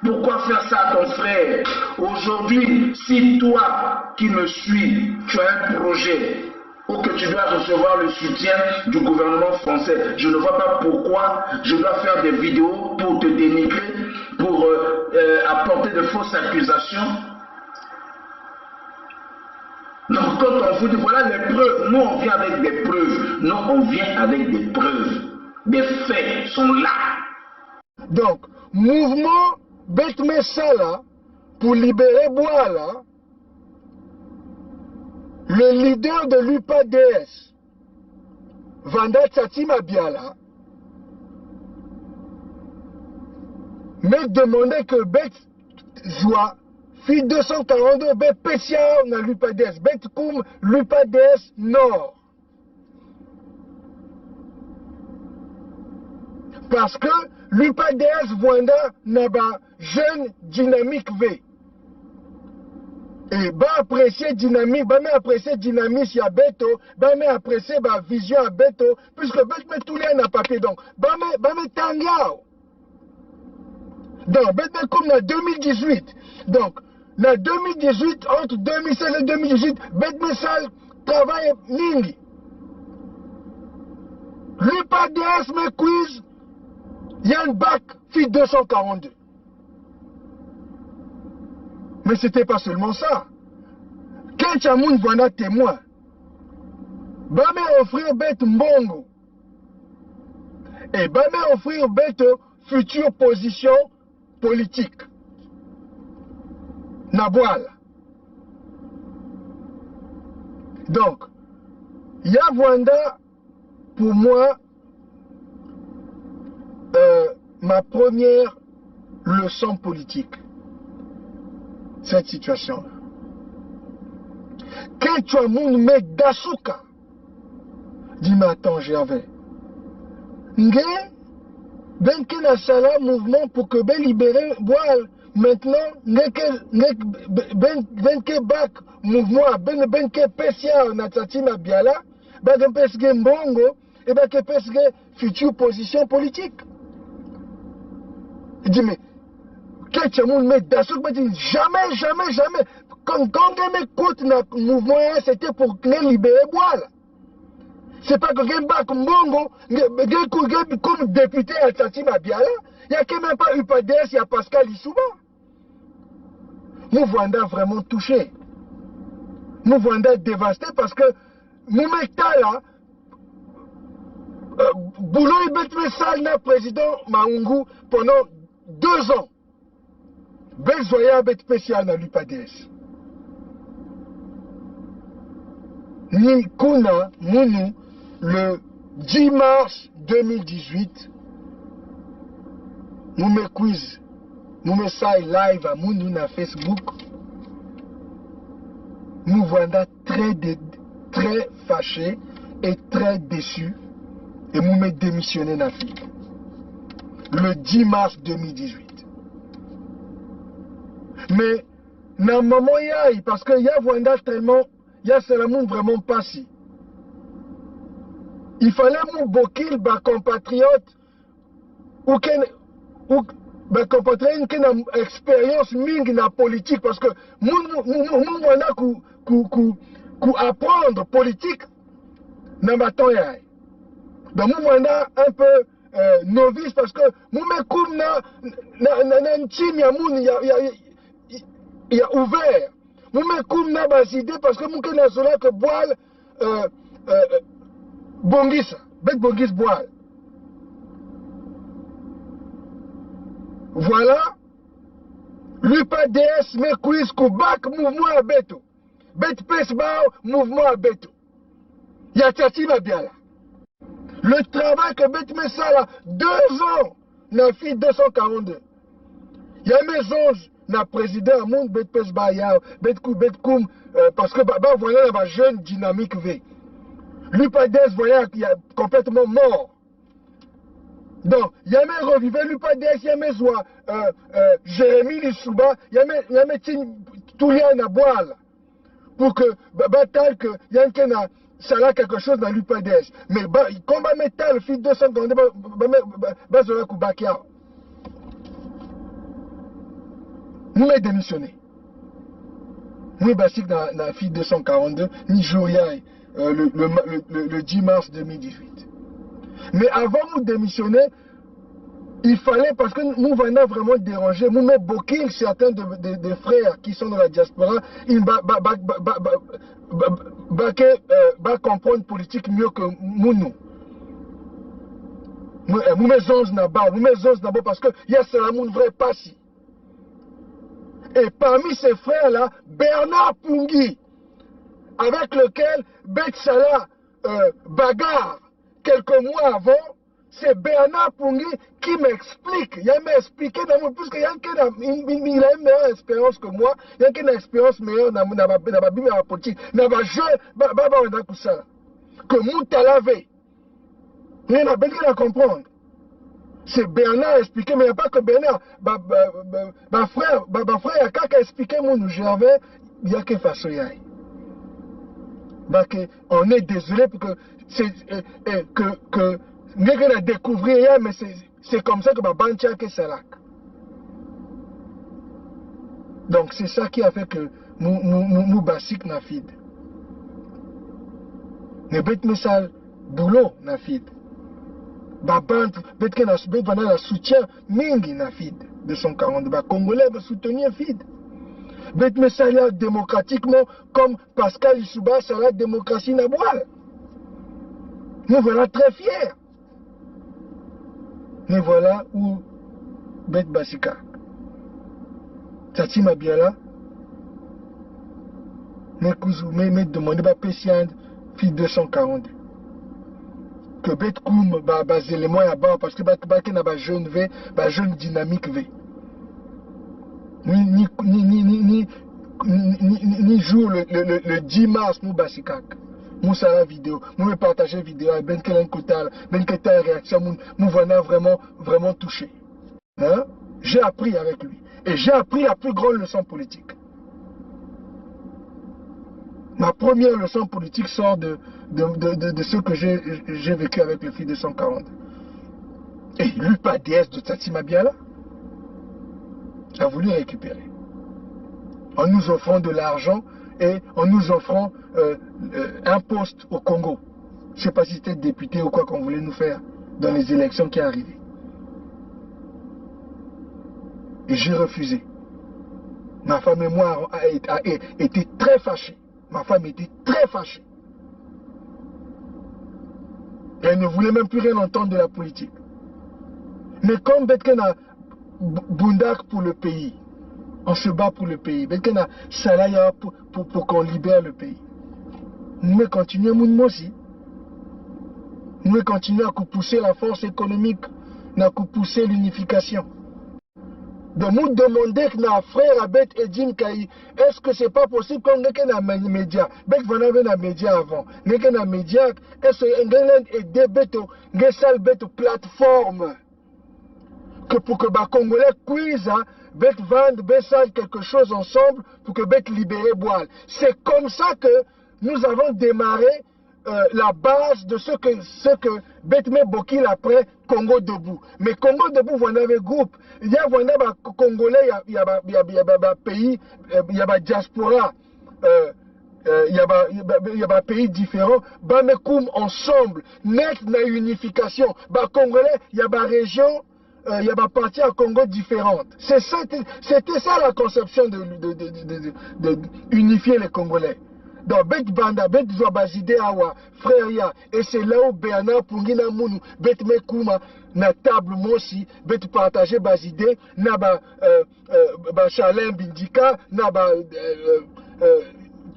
Pourquoi faire ça à ton frère? Aujourd'hui, si toi qui me suis, tu as un projet ou que tu dois recevoir le soutien du gouvernement français, je ne vois pas pourquoi je dois faire des vidéos pour te dénigrer, pour euh, euh, apporter de fausses accusations. Donc quand on vous dit, voilà les preuves, nous on vient avec des preuves. Non, on vient avec des preuves. Des faits sont là. Donc, mouvement Betmesala pour libérer Bwala, le leader de l'UPADS, Vanda Tsatsi Mabiala, me demande que bet soit fi deux cent quarante-deux, bet pesiaw na l'UPADS, bet koum l'UPADS Nord. Parce que l'UPADS Vanda n'a pas jeune dynamique V. Et ba apprécier dynamique, ba me apprécier dynamisme ya beto, ba me apprécier ba vision ya beto, puisque bet me tout les na papier donc, ba me, ba me tangiao. Donc, bet me koum na deux mille dix-huit. Donc, na deux mille dix-huit, entre deux mille seize et deux mille dix-huit, bet me sal travail mingi. L'UPADS me quiz, yan bak fi deux cent quarante-deux. Mais c'était pas seulement ça. Quand Chamoun Vana témoin, ba me offrir bet mbongo. Et ba me offrir bet future position politique. Na Bwala. Donc, ya Vanda, pour moi, euh, ma première leçon politique, cette situation. Quand tu as moun me dasuka, di me, attends, Gervais. Nge, ben ke na sala mouvement pour que ben libérer Bwala. Maintenant, nge ke, nge, ben, ben ke bak mouvement, ben, ben ke pesiaw na Tsatsi Mabiala, ba ke pes ge mbongo, et ba ke pes ge future position politique. Di me, ke Chamoun me dasuka, ba di jamais, jamais, jamais. Quand, quand me kout na mouvement, c'était pour que libérer Bwala. C'est pas que gen bak mbongo, gen, gen kou, gen koum député ya Tsatsi Mabiala, ya ke même pas UPADS, ya Pascal Lissouba. Mon Vanda vraiment touché. Mon Vanda dévasté parce que mon métal, euh, boulot il bet me sal na président Mahungu pendant deux ans. Bel zoya bet pesiaw na l'UPADS. Ni kuna munu le dix mars deux mille dix-huit, mou me quiz, mou me say live a munu na Facebook. Mou Vanda très dé-, très fâché et très déçu. Et mou me démissionné na fig. Le dix mars deux mille dix-huit. Mais, na moman yay, parce que ya Vanda tellement, ya sala moun vraiment pasi. Il fallait mou bokil ba compatriote, ou ken, ou, ba compatriote ken a expérience mingi na politique, parce que moun, moun, moun, moun wana kou, kou, kou, kou apprendre politique, na matan yay. Donc, moun wana un peu, euh, novice, parce que moun me koum na, na, na, na team ya moun, ya, ya, ya, ya ouvert. Moun me koum na ba zide, parce que moun ken a zola ke Boal, euh, euh, euh, bongis, bet bongis Boal. Voilà. L'UPADS me kwiz kou bak mouvman a beto. Bet pes ba mouvman a beto. Ya tyatya ma byala. Le travail ke bet me sala deux ans na fi deux cent quarante-deux. Ya me zonz na président a moun, bet pes ba ya, bet kou, bet koum, euh, parce que ba, ba, voilà, ba jeune dynamique ve. L'UPADS, voilà, il est complètement mort. Donc, ya me revive l'UPADS, ya me zwa, euh, euh, Jérémie Lissouba, ya me, ya me tin touya na Boal. Pour que, ba, ba tal ke, ya ken a sala quelque chose na l'UPADS. Mais ba, konba me tal fi deux cent quarante-deux, ba, ba, ba, ba, ba zola kou bak ya. Mou me démissionné. Mou basik na, na fi deux cent quarante-deux, ni jour ya, euh, le, le, le, le, le dix mars deux mille dix-huit. Mais avant mou démissionné, Il fallait, parce que nous, on est vraiment dérangés. Nous, mais beaucoup, certains de, de, de frères qui sont dans la diaspora, ils ba, ba, ba, ba, ba, ba, ba, ba, ke, euh, ba comprendre politique mieux que nous, nous. Nous, euh, nous, mais zonz naba, nous, mais zonz naba, parce que il y a seulement un vrai passé. Et parmi ces frères-là, Bernard Pungi, avec lequel Betsala, euh, bagarre quelques mois avant, c'est Bernard Pungi qui m'explique. Il m'a expliqué, puisque il y a une, une, il a une meilleure expérience que moi, il y a une expérience meilleure dans, dans, dans, dans ma politique, dans ma jeu, ba, ba, ba, dans tout ça. Que Moutalavé. Rien à bien à comprendre. C'est Bernard a expliqué, mais il n'y a pas que Bernard. Ba, ba, ba, ba frère, ba, ba frère, quand il a expliqué, mon Gervais, il y a que façon, il y a. Ba, que, on est désolé pour que, c'est, euh, euh, que, que, nous, on a découvert hier, mais c'est, c'est comme ça que ba, bantia que ça là. Donc, c'est ça qui a fait que nous, nous, nous, nous basik na fid. Ne bet me sal boulot na fid. Ba band, bet ke na, bet vana la soutien mingi na fid. Deux cent quarante, ba Congolais ba soutenir fid. Bet me sal démocratiquement, comme Pascal Lissouba sala démocratie na Boal. Nous voilà très fiers. Mais voilà où bet basika. Tati Mabiala, me kouzou, me, me demandé ba patient, fil deux cent quarante. Que bet koum, ba, ba élément ya ba, parce que ba, ba ke na ba jeune ve, ba jeune dynamique ve. Ni, ni, ni, ni, ni, ni, ni, ni, ni jour le, le, le, le dix mars, nous basikak. Nous ça la vidéo, nous me partager vidéo, ben quel un kotal, ben quelle réaction, nous, nous voilà vraiment, vraiment touchés. Hein? J'ai appris avec lui. Et j'ai appris la plus grande leçon politique. Ma première leçon politique sort de, de, de, de, de ce que j'ai, j'ai vécu avec le fil de cent quarante. Et lui, pas D S de Tati Mabiala, a voulu récupérer. En nous offrant de l'argent et en nous offrant, euh, euh, un poste au Congo. Je sais pas si c'était député ou quoi qu'on voulait nous faire dans les élections qui arrivaient. Et j'ai refusé. Ma femme et moi a, a, a, a été très fâchés. Ma femme était très fâchée. Et elle ne voulait même plus rien entendre de la politique. Mais comme bet ke na b-, bundak pour le pays, on se bat pour le pays. Bet ke na salaya pour, pour, pour qu'on libère le pays. Nous continuons, nous aussi. Nous continuons à pousser la force économique, à pousser l'unification. Donc, nous demandons que nos frères à bet Edin Kayi, est-ce que c'est pas possible qu'on ait un média? Bet vana un média avant. N'est qu'un média, est-ce que un aider bet, un sal bet plateforme? Que pour que ba Congolais puisse, hein, bet vendre, bet sal quelque chose ensemble pour que bet libérer Boal. C'est comme ça que nous avons démarré euh, la base de ce que, ce que bet me bokil après Congo Debout. Mais Congo Debout, vous en avez groupe. Il y a, vous en avez Congolais, il y a, il y a, il y a, il y a, il y a pays, euh, il y a diaspora, euh, euh, il y a, il y a, il y a pays différents. Ba me koum ensemble, net na unification. Ba Congolais, il y a ba région, euh, il y a ba partie à Congo différente. C'est ça, c'était ça la conception de, de, de, de, de, de unifier les Congolais. Donc, bet banda, bet zwa ba idée awa, frère ya, et c'est là où Bernard Pungi na munu, bet me koum na table mosi, bet partager ba idée, na ba, euh, euh, ba Charlin Bindika, na ba, euh, euh,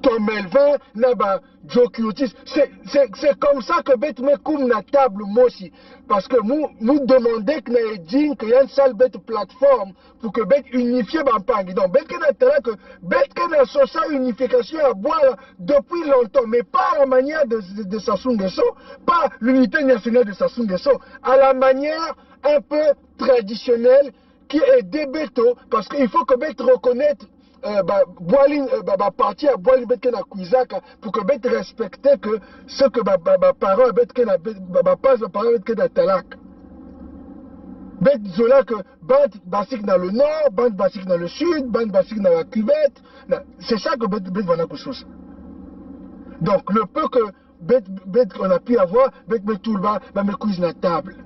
Tom Melvin, na ba Joe Curtis. C'est, c'est, c'est comme ça que bet me koum na table mosi. Parce que nous, nous demandons que na Edin, que y a une seule bet plateforme pour que bet unifier ba Mpangi. Donc, bet ke na tala que, bet ke na sosa unification à Boal depuis longtemps, mais pas à la manière de, de, de Sassou Nguesso, pas l'unité nationale de Sassou Nguesso, à la manière un peu traditionnelle qui est de Beto, parce qu'il faut que bet reconnaître, euh, ba, Boalin, euh, ba, ba partie à Boalin bet ke na kwizaka, pour que bet respecter que ce que ba, ba, ba parents bet ke na, ba, ba pas ba parents bet ke na talak. Bet zola que band basik na le nord, band basik na le sud, band basik na la cuvette. Na, c'est ça que bet, bet vana kusous. Donc, le peu que bet, bet on a pu avoir, bet me tout le bas, ba me kwiz na table.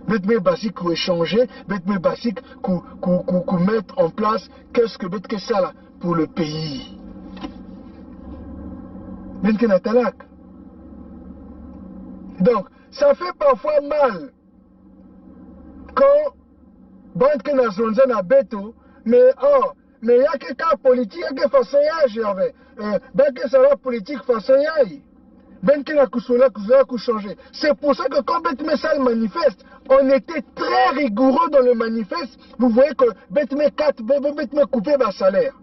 Beto me basika ko échanger, beto me basika ko, ko, ko, ko mettre en place qu'est-ce que beto ke sala pour le pays. Beto ke na talak. Donc, ça fait parfois mal quand bande ke na zonza na beto, mais oh, mais ya ke ka politique, ya ke façon ya, Gervais. Euh, ba ke sala politique façon ya. Beto ke na kusola, kusola, ku changer. C'est pour ça que quand beto me sala manifeste, on était très rigoureux dans le manifeste. Vous voyez que beto me kat, be-, be-, beto me couper ba salaire.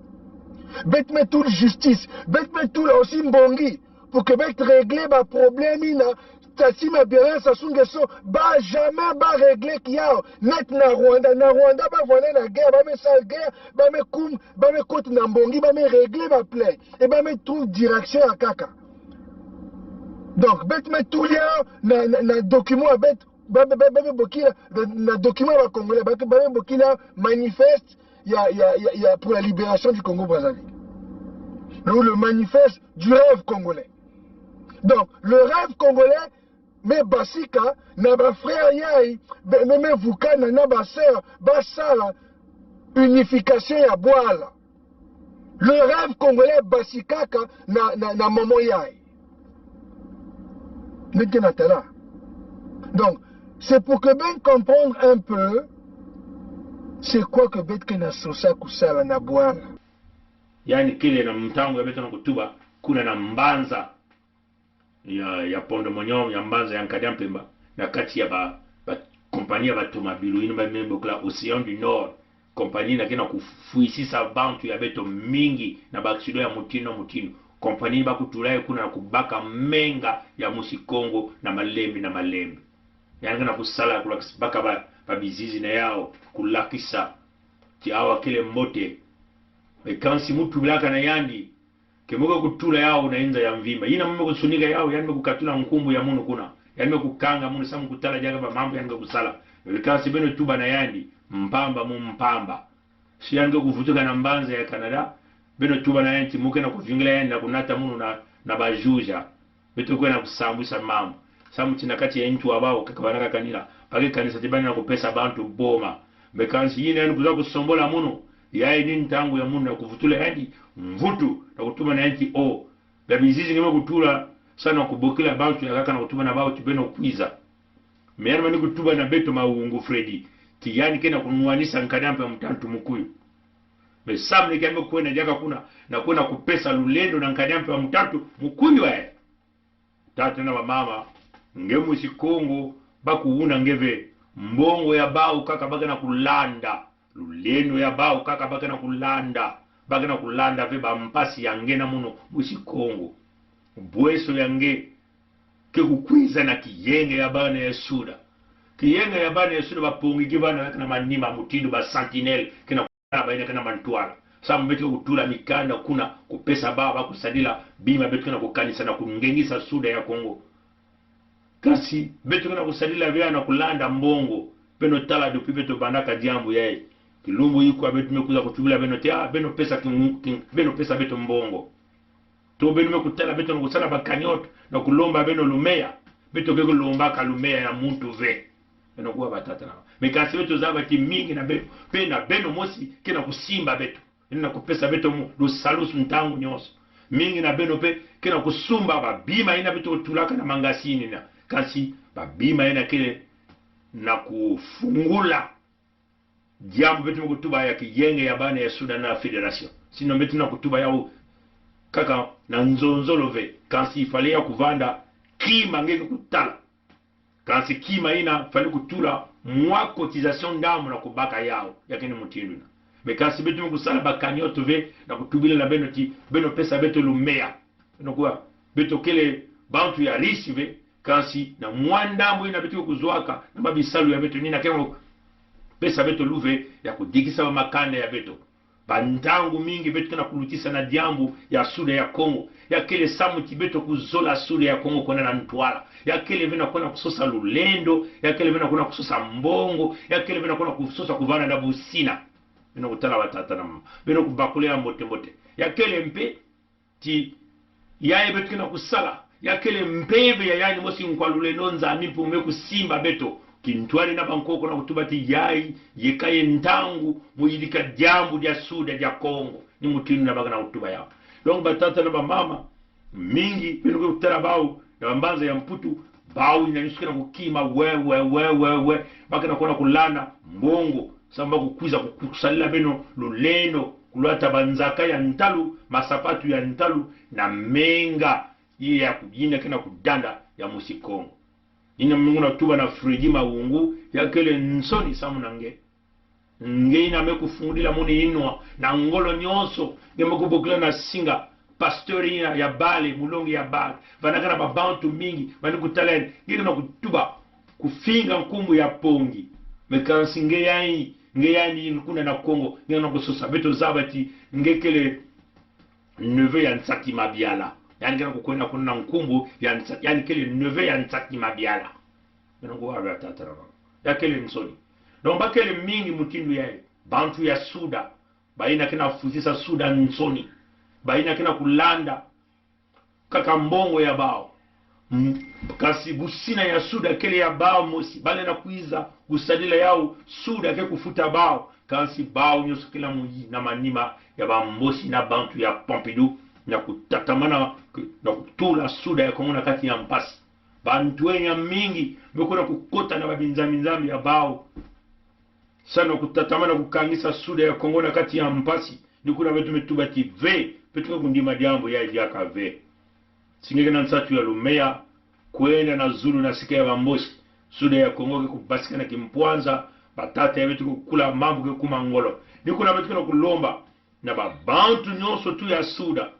Beto me toul justice. Beto me toul aussi mbongi. Pour que beto régler ba problème ina, tasi ma biala sa sunge so, ba jamais ba régler ki yao. Net na Rwanda, na Rwanda ba vwana na guerre, ba me sala guerre, ba me koum, ba me kot na mbongi, ba me régler ba play. Et ba me trouve direction akaka. Donc, beto me toul yao, na, na, na document ya beto, ba, ba, ba, ba me bokila, na, na document ba Congolais, ba, ba me bokila manifeste, ya, ya, ya, ya, pour la libération du Congo Brazzaville. Le, le manifeste du rêve congolais. Donc, le rêve congolais, me basika, na ba frère ya, me, me, me vukana, na ba sœur, ba sala, unification ya bwala. Le rêve congolais basikaka na, na, na moment ya. Beto ke na tala. Donc, c'est pour que beto comprendre un peu c'est quoi que beto ke na sosa ko sala na bwala. Yani kele na ntangu ya beto na kutuba, kuna na mbanza ya, ya Pondo Monyong, ya mbanza ya Nkadi a Mpemba, na kati ya ba, ba compagnie ya ba tomabilu, ina ba me bokila Océan du Nord. Compagnie na ke na kufwisisa bantu ya beto mingi na ba accident ya mutindu na mutindu. Compagnie ba kutula ya kuna na kubaka menga ya mwisi Kongo na malembe na malembe. Yani ke na kusala kulakisa, baka ba, ba bizizi na yao, kulakisa ti awa kele mbote. Mais kansi mu tubilaka na yandi, ke mo ke kutula yao na inza ya mvimba. Ina mo me kusunika yao, yandi me kukatula nkumbu ya munu kuna. Yandi me kukanga munu, samu kutala diaka ba mambu yandi ke kusala. Mais kansi beno tuba na yandi, mpamba mu mpamba. Si yandi ke kuvutuka na mbanza ya Canada, beno tuba na yandi ti mo ke na kuvingila yandi na kunata munu na, na ba juge. Beto kwenda kusambwisa mambu. Samu ti na kati ya ntu abao, kaka bana kakanila. Ba ke kanisa ti bana na kupesa bantu boma. Mais kansi ina yandi kwiza kusombola munu. Yayi ni ntangu ya munu na kuvutula yandi mvutu, na kutuma na yandi o. Ba bizizi nge me kutula, sa na kubokila bantu ya kaka na kutuma na bao ti beno kwiza. Mais yandi mani kutuba na beto Mawungu Freddy, ti yandi ke na kunwanisa Nkadi a Mpemba mutantu Mukuyu. Mais samu ni ke me kwenda diaka kuna, na kwenda kupesa lulendo na Nkadi a Mpemba mutantu Mukuyu, eh. Tata na ba mama, nge mwisi Kongo, ba kuwuna nge ve, mbongo ya bao kaka ba ke na kulanda, lulendo ya bao kaka ba ke na kulanda, ba ke na kulanda ve ba mpasi ya nge na munu mwisi Kongo. Bweso ya nge ke kukwiza na kiyenge ya bana ya Sud-Ouest. Kiyenge ya bana ya Sud-Ouest, ba pongi ki bana ke na manima mutindu ba sentinelle, ke na kutala ba ina ke na mantwala. Samu beto ke kutula mikanda kuna, kupesa ba, ba kusadila bima beto ke na kukanisa na kungengisa Sud ya Kongo. Kansi beto ke na kusadila bia na kulanda mbongo. Beno tala depuis beto bandaka diambu yayi. Kilumbu ikwa beto me kwiza kutubila beno ti, ah, beno pesa king, king, beno pesa beto mbongo. To beno me kutala beto na kusala ba cagnotte, na kulomba beno lumière. Beto ke kulombaka lumière ya muntu ve. Beno kuwa ba tata na. Mais kansi beto zaba ti mingi na beno, pe na beno mosi, ke na kusimba beto. Ina na kupesa beto mu, lusalusu ntangu nyonso. Mingi na beno pe, ke na kusumba ba bima ina beto tulaka na mangasini na. Kansi, ba bima ina ke na kufungula diambu beto me kutuba ya kiyenge ya bana ya Sud-Ouest na fédération. Sinon beto na kutuba yao kaka na nzonzolo ve. Kansi fallait ya kuvanda kima nge ke kutala. Kansi kima ina fallait kutula mwa cotisation ndambu na kubaka yao. Ya ke ni mutindu na. Mais kansi beto me kusala ba cagnotte ve, na kutubila na beno ti, beno pesa beto lumière. Beno kuwa, beto kele bantu ya riche ve, kansi na mwa ndambu ina beto kuzwaka, na mabisalu ya beto, ni na ke na pesa beto lu ve, ya kudikisa ba makanda ya beto. Ba ntangu mingi beto ke na kulutisa na diambu ya Sud ya Kongo. Ya kele samu ti beto kuzola Sud ya Kongo kwenda na ntwala. Ya kele ve na kwenda kusosa lulendo. Ya kele ve na kwenda kusosa mbongo. Ya kele ve na kwenda kusosa kuvana na busina. Beno kutala ba tata na mama. Beno kubakula ya mbote mbote. Ya kele mpe ti yayi beto ke na kusala. Ya kele mpeve ya yani mosi nkwa lulendo Nzambi Mpungu me kusimba beto. Kintwari na bankoko na kutuba ti yai, yeka ye ntangu, mu yidika dyambu dya Suda dya Kongo. Ni mutindu na ba kena kutuba yaw. Donc batata na bamama, mingi, beno ke kutala baw, na bambanza ya Mputu, baw ina nyusi kena kukima, we, we, we, we, we, ba kena kona kulanda mbongo, samu ba kukwiza ku-, kusalila beno lulendo, kulwata banzaka ya ntalu, masapatu ya ntalu, na menga, yi ya ku-, yina kena kudanda ya mwisi Kongo. Ina mi nguna tuba na Freddy Mawungu, ya kele nsoni samu na nge. Nge ina me kufungudila moni inwa, na ngolo nyonso, nge me kubokila na singa, pasteur ina ya bale, mulongi ya bale, vana kena babantu mingi, vani kutala yani, nge kena kutuba, kufinga nkumbu ya Pongi. Mais kansi nge yani, nge yani nkuna na Kongo, nge na kusosa, beto zaba ti, nge kele neveu ya Nsaki Mabiala. Yani kena kukwenda kuna na nkumbu ya Nsa-, yani kele neveu ya Nsaki Mabiala. Beno kuwa batata na bamama. Ya kele nsoni. Donc ba kele mingi mutindu yayi. Bantu ya Suda. Ba ina kena fusisa Suda nsoni. Ba ina kena kulanda kaka mbongo ya baw. M-, kansi busina ya Suda kele ya baw mosi. Ba lenda kwiza kusadila yaw, Suda ke kufuta baw. Kansi baw nyonso kele mu yi na manima ya bambosi na bantu ya Pompidou. Na kutatamana, na kutula Suda ya Kongo na kati ya mpasi. Bantwenya mingi, me kwenda kukota na babinzami-nzami ya baw. Samu na kutatamana kukangisa Suda ya Kongo na kati ya mpasi. Ni kuna beto me tuba ti ve, beto ke kundima dyambu yayi dyaka ve. Singe kena nsatu ya lumeya, kwenda na zulu na sika ya bambosi. Suda ya Kongo ke kubasika na kimpwanza, batata ya beto ke kukula mambu ke kuma ngolo. Ni kuna beto kena kulomba, na babantu nyonso tu ya Suda.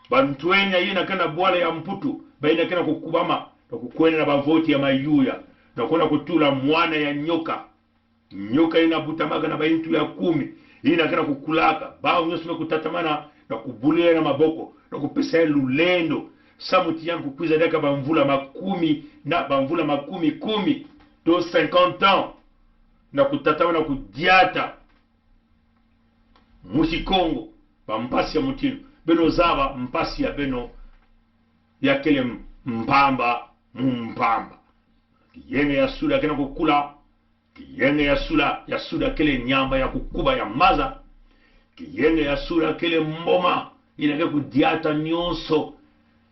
Bantwenya ina kena bwala ya Mputu, ba ina kena kukubama, na kukwenda na bavoti ya mayuya, na kwenda kutula mwana ya nyoka. Nyoka ina butamaka na baintu ya kumi, ina kena kukulaka, baw nyonso me kutatamana, na kubulila na maboko, na kupesa ya lulendo, samu ti yani kukwiza daka bamvula makumi, na bamvula makumi kumi, to cinquante ans, na kutatamana kudyata mwisi Kongo, bampasi ya mutindu. Beno zaba mpasi ya beno ya kele m-, mpamba mu mpamba. Kiyenge ya Suda kena kukula, kiyenge ya Suda, ya Suda kele nyamba ya kukuba ya maza, kiyenge ya Suda kele mboma, ina ke kudyata nyonso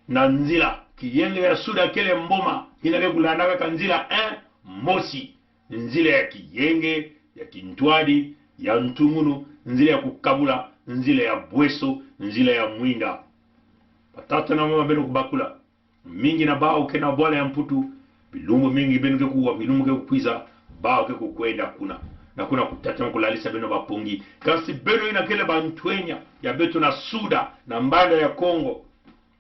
na nzila, kiyenge ya Suda kele mboma, ina ke kulandaka ka nzila, eh, mosi. Nzila ya kiyenge, ya kintwadi, ya ntungunu, nzila ya kukabula, nzila ya bweso, nzila ya mwinda. Batata na bamama beno kubakula. Mingi na baw kena bwala ya Mputu, bilumbu mingi beno ke kuwa, bilumbu ke kukwiza, baw ke kukwenda kuna. Na kuna kutatamana kulalisa beno bapongi. Kansi beno ina kele bantwenya, ya beto na Suda, na mbanda ya Kongo.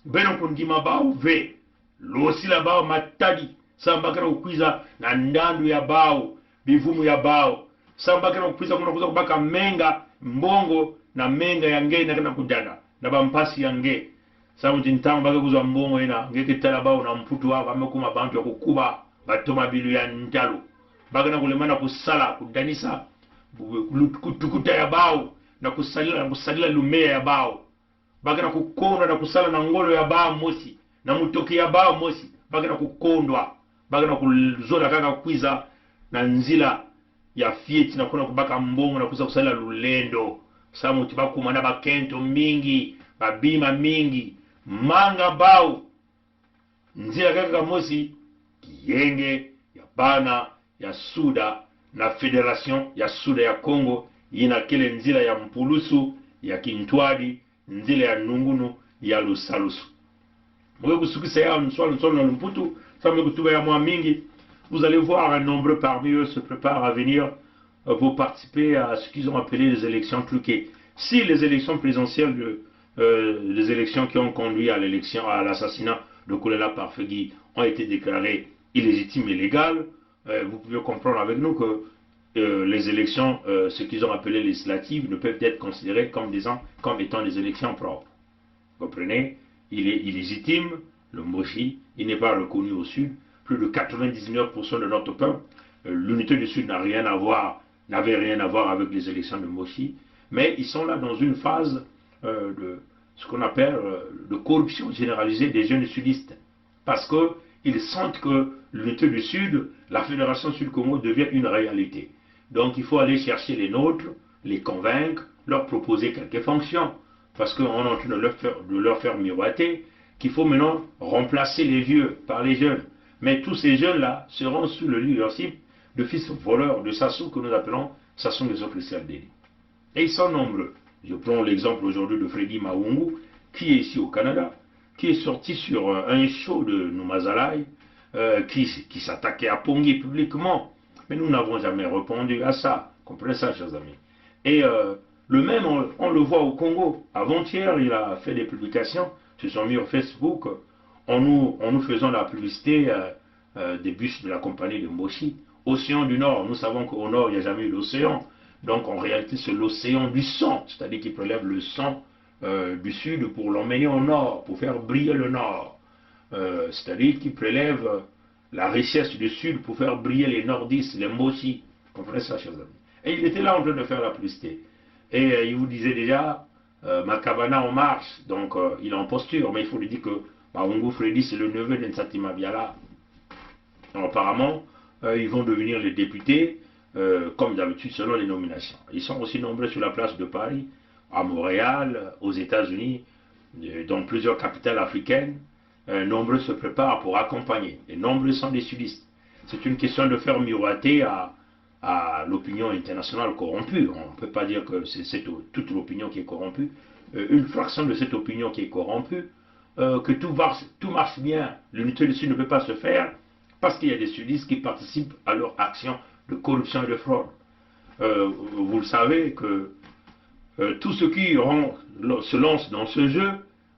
Beno kundima baw ve. Losila baw matadi, samu ba kena kukwiza na ndandu ya baw, bivumu ya baw, samu ba kena kukwiza kuna kuza kubaka menga, mbongo na menga ya nge ina kena kudana, na bampasi ya nge. Samu ti ntangu ba ke kuzwa mbongo ina, nge ke tala baw na Mputu wa, ba me kuma bantu ya kukuba, batoma bilu ya ntalu. Ba kena kulemana kusala, kudanisa, bu-, bu-, kutukuta ya baw, na kusadila, na kusadila lumeya ya baw. Ba kena kukondwa na kusala na ngolo ya baw mosi, na mutoki ya baw mosi, ba kena kukondwa, ba kena kuzola kaka kwiza na nzila ya fioti na kuna kubaka mbongo na kuza kusadila lulendo. Samu ti ba kuma na bakento mingi, babima mingi, manga baw. Nzila kaka mosi, kiyenge ya bana ya Suda na Fédération ya Suda ya Kongo, ina kele nzila ya mpulusu, ya kintwadi, nzila ya nungunu, ya lusalusu. Mu ke kusukisa ya nswal, nswal na lumputu, samu me kutuba ya mwa mingi. Vous allez voir, un nombreux parmi eux se préparent à venir euh, pour participer à ce qu'ils ont appelé les élections truquées. Si les élections présidentielles, de, euh, les élections qui ont conduit à l'élection, à l'assassinat de Kulola par Fegui ont été déclarées illégitimes et légales, euh, vous pouvez comprendre avec nous que euh, les élections, euh, ce qu'ils ont appelé législatives, ne peuvent être considérées comme, des, comme étant des élections propres. Vous comprenez ? Il est illégitime, le Mboshi, il n'est pas reconnu au Sud. Plus de quatre-vingt-dix-neuf pour cent de notre peuple, euh, l'unité du Sud n'a rien à voir, n'avait rien à voir avec les élections de Mboshi. Mais ils sont là dans une phase euh, de ce qu'on appelle euh, de corruption généralisée des jeunes sudistes. Parce que ils sentent que l'unité du Sud, la Fédération Sud-Congo devient une réalité. Donc il faut aller chercher les nôtres, les convaincre, leur proposer quelques fonctions. Parce qu'on est en train de leur faire, de leur faire miroiter qu'il faut maintenant remplacer les vieux par les jeunes. Mais tous ces jeunes-là seront sous le leadership de fils voleurs, de Sassou que nous appelons Sassou Nguesso Christian Deni. Et ils sont nombreux. Je prends l'exemple aujourd'hui de Freddy Mahungu, qui est ici au Canada, qui est sorti sur, euh, un show de Noumazalaï, euh, qui, qui s'attaquait à Pongi publiquement. Mais nous n'avons jamais répondu à ça. Comprenez ça, chers amis. Et, euh, le même, on, on le voit au Congo. Avant-hier, il a fait des publications sur son mur Facebook en nous, en nous faisant la publicité, euh, euh, des bus de la compagnie de Mboshi. Océan du Nord, nous savons qu'au Nord, il n'y a jamais eu d'océan. Donc, en réalité, c'est l'océan du sang, c'est-à-dire qu'il prélève le sang, euh, du Sud pour l'emmener au Nord, pour faire briller le Nord. Euh, c'est-à-dire qu'il prélève, euh, la richesse du Sud pour faire briller les Nordistes, les Mboshi. Comprenez ça, chers amis. Et il était là en train de faire la publicité. Et, euh, il vous disait déjà, euh, ma cabana en marche. Donc, euh, il est en posture. Mais il faut lui dire que Mahungu Freddy, c'est le neveu de Nsati Mabiala. Alors, apparemment, euh, ils vont devenir les députés, euh, comme d'habitude, selon les nominations. Ils sont aussi nombreux sur la place de Paris, à Montréal, aux États-Unis, euh, dans plusieurs capitales africaines. Euh, nombreux se préparent pour accompagner. Et nombreux sont les sudistes. C'est une question de faire miroiter à, à l'opinion internationale corrompue. On ne peut pas dire que c'est cette, toute l'opinion qui est corrompue. Euh, une fraction de cette opinion qui est corrompue, euh, que tout marche, tout marche bien, l'unité du Sud ne peut pas se faire parce qu'il y a des sudistes qui participent à leur action de corruption et de fraude. Euh, vous le savez que, euh, tous ceux qui auront, se lancent dans ce jeu,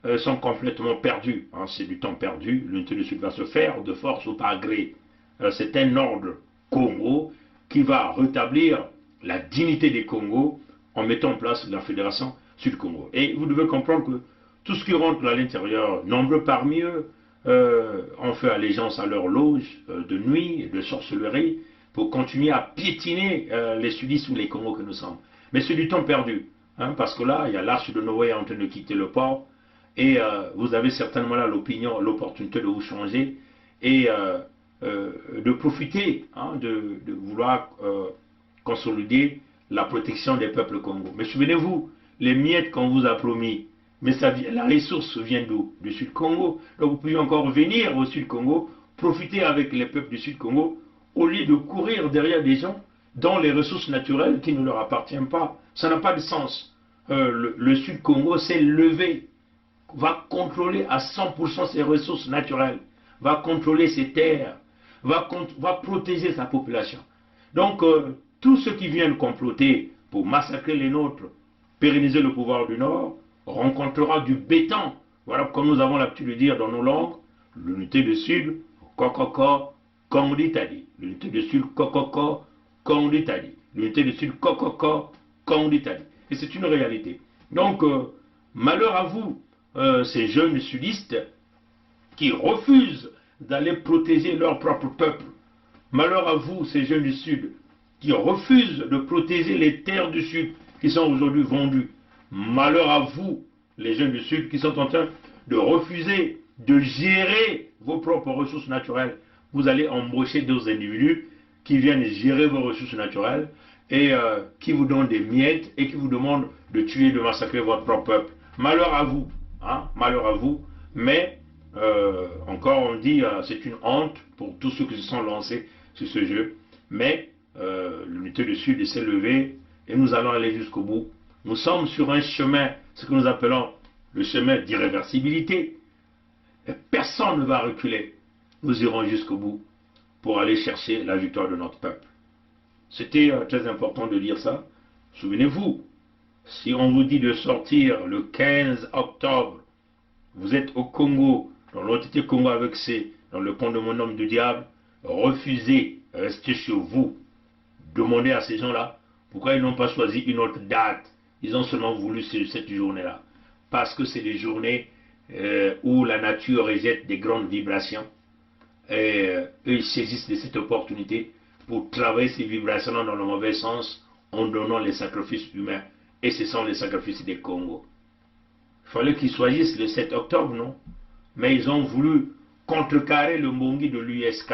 euh, sont complètement perdus, hein, c'est du temps perdu. L'unité du Sud va se faire de force ou par gré. Euh, c'est un ordre Congo qui va rétablir la dignité des Kongo en mettant en place la Fédération Sud-Congo. Et vous devez comprendre que tout ce qui rentre à l'intérieur, nombreux parmi eux, euh, ont fait allégeance à leur loge, euh, de nuit et de sorcellerie pour continuer à piétiner, euh, les sudistes ou les Kongo que nous sommes. Mais c'est du temps perdu, hein, parce que là, il y a l'arche de Noé en train de quitter le port et, euh, vous avez certainement là l'opinion, l'opportunité de vous changer et, euh, euh, de profiter, hein, de, de vouloir, euh, consolider la protection des peuples Kongo. Mais souvenez-vous, les miettes qu'on vous a promis, mais ça vient, la ressource vient d'où ? Du Sud-Congo. Donc vous pouvez encore venir au Sud-Congo, profiter avec les peuples du Sud-Congo, au lieu de courir derrière des gens dont les ressources naturelles qui ne leur appartiennent pas. Ça n'a pas de sens. Euh, le, le Sud-Congo s'est levé, va contrôler à cent pour cent ses ressources naturelles, va contrôler ses terres, va, va protéger sa population. Donc, euh, tous ceux qui viennent comploter pour massacrer les nôtres, pérenniser le pouvoir du Nord, rencontrera du béton. Voilà pourquoi nous avons l'habitude de dire dans nos langues, l'unité du Sud, kokoko, Kongo ditadi. L'unité du Sud, kokoko, Kongo ditadi. L'unité du Sud, kokoko, Kongo ditadi. Et c'est une réalité. Donc, euh, malheur à vous, euh, ces jeunes sudistes qui refusent d'aller protéger leur propre peuple. Malheur à vous, ces jeunes du Sud, qui refusent de protéger les terres du Sud qui sont aujourd'hui vendues. Malheur à vous, les jeunes du Sud, qui sont en train de refuser de gérer vos propres ressources naturelles. Vous allez embaucher d'autres individus qui viennent gérer vos ressources naturelles et, euh, qui vous donnent des miettes et qui vous demandent de tuer, de massacrer votre propre peuple. Malheur à vous, hein, malheur à vous. Mais, euh, encore, on dit, euh, c'est une honte pour tous ceux qui se sont lancés sur ce jeu. Mais, euh, l'unité du Sud s'est levée et nous allons aller jusqu'au bout. Nous sommes sur un chemin, ce que nous appelons le chemin d'irréversibilité. Et personne ne va reculer. Nous irons jusqu'au bout pour aller chercher la victoire de notre peuple. C'était, euh, très important de dire ça. Souvenez-vous, si on vous dit de sortir le quinze octobre, vous êtes au Congo, dans l'entité Congo avec ses, dans le camp de mon homme du diable, refusez, restez chez vous. Demandez à ces gens-là pourquoi ils n'ont pas choisi une autre date. Ils ont seulement voulu ce, cette journée-là. Parce que c'est des journées, euh, où la nature rejette des grandes vibrations. Et, euh, eux, ils saisissent de cette opportunité pour travailler ces vibrations-là dans le mauvais sens en donnant les sacrifices humains. Et ce sont les sacrifices des Kongo. Il fallait qu'ils choisissent le sept octobre, non ? Mais ils ont voulu contrecarrer le Mbongi de l'U S K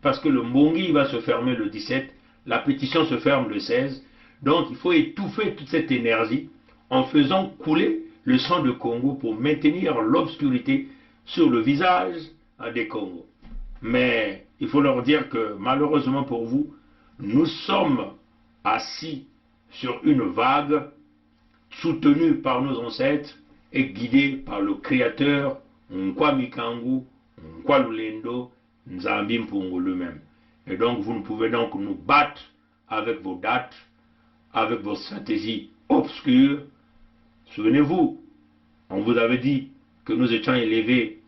Parce que le Mbongi va se fermer le dix-sept, la pétition se ferme le seize. Donc, il faut étouffer toute cette énergie en faisant couler le sang de Kongo pour maintenir l'obscurité sur le visage, hein, des Kongo. Mais il faut leur dire que, malheureusement pour vous, nous sommes assis sur une vague soutenue par nos ancêtres et guidée par le Créateur, Nkwami Kangu, Nkwa Lulendo, Nzambi Mpungu lui-même. Et donc, vous ne pouvez donc nous battre avec vos dates, avec vos stratégies obscures. Souvenez-vous, on vous avait dit que nous étions élevés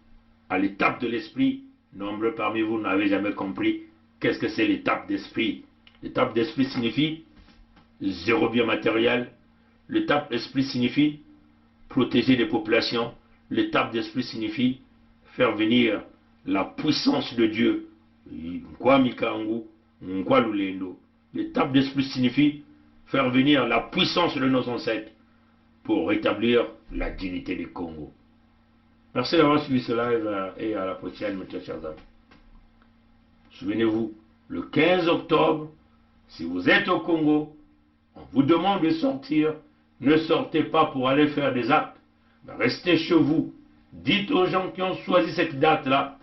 à l'étape de l'esprit. Nombreux parmi vous n'avez jamais compris qu'est-ce que c'est l'étape d'esprit. L'étape d'esprit signifie zéro bien matériel. L'étape d'esprit signifie protéger les populations. L'étape d'esprit signifie faire venir la puissance de Dieu. Nkwami Kangu, Nkwa Lulendo. L'étape d'esprit signifie faire venir la puissance de nos ancêtres pour rétablir la dignité du Kongo. Merci d'avoir suivi ce live, euh, et à la prochaine, mes très chers amis. Souvenez-vous, le quinze octobre, si vous êtes au Congo, on vous demande de sortir. Ne sortez pas pour aller faire des actes, mais restez chez vous. Dites aux gens qui ont choisi cette date-là,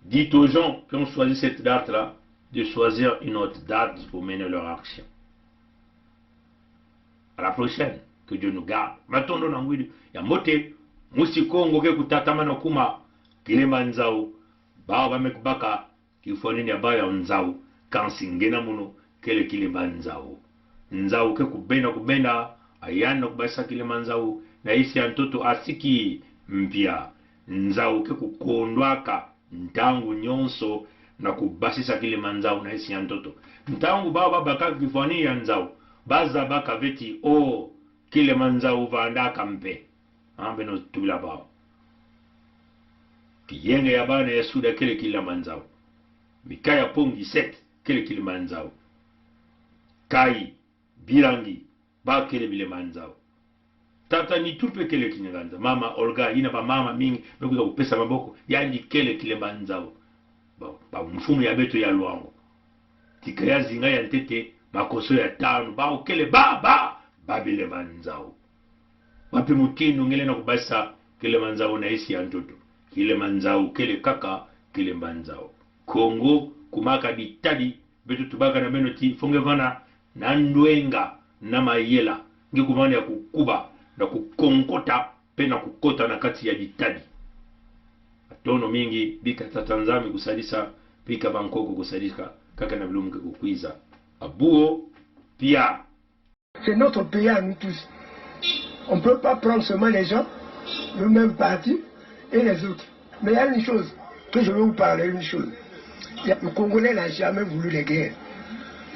dites aux gens qui ont choisi cette date-là de choisir une autre date pour mener leur action. À la prochaine. Que Dieu nous garde. Matondo na ngwidi. Ya mbote, mwisi Kongo ke kutatamana kuma Kilimanzao. Baho ba me kubaka kifwanin ya baho ya Nzao, kansi nge na mono, kele Kilimanzao. Nzao ke kubena kubena, ayan na kubasisa Kilimanzao na isi ya ntoto, asiki mpia. Nzao ke kukondwaka ntangu nyonso na kubasisa Kilimanzao na isi ya ntoto. Ntangu baho babaka kifwanin ya Nzao, bazabaka beti, o, Kilimanzao vandaka mpe. Ambeno tubila baho. Kiyenge ya bana ya Suda kele Kilimanzao. Mika ya Pongi set kele Kilimanzao. Kayi, Bilangi, baho kele Kilimanzao. Tata Nitu mpe kele Kilimanzao. Mama Olga, ina bamama mingi me kwiza kupesa maboko, yandi kele Kilimanzao. Ba, ba mfumu ya beto ya Loango. Tika ya zinga ya ntete, makoso ya tanu, baho kele ba, ba, ba Kilimanzao. Wapi mutindu ngele na kubasisa Kilimanzao na isi ya ntoto? Kilimanzao kele kaka Kilimanzao. Kongo, kumaka ditadi, beto tubaka na beno ti, fo nge vana na ndwenga na mayela, nge kuvana ya kukuba na kukonkota, mpe na kukota na kati ya ditadi. Matondo mingi, bika Tata Nzambi kusadisa, bika bankoko kusadisa, kaka na bilumbu ke kukwiza. Abuo, pia. C'est notre pays à nous tous. On ne peut pas prendre seulement les gens, le même parti et les autres. Mais il y a une chose que je veux vous parler, une chose. Il y a- le Congolais n'a jamais voulu les guerres.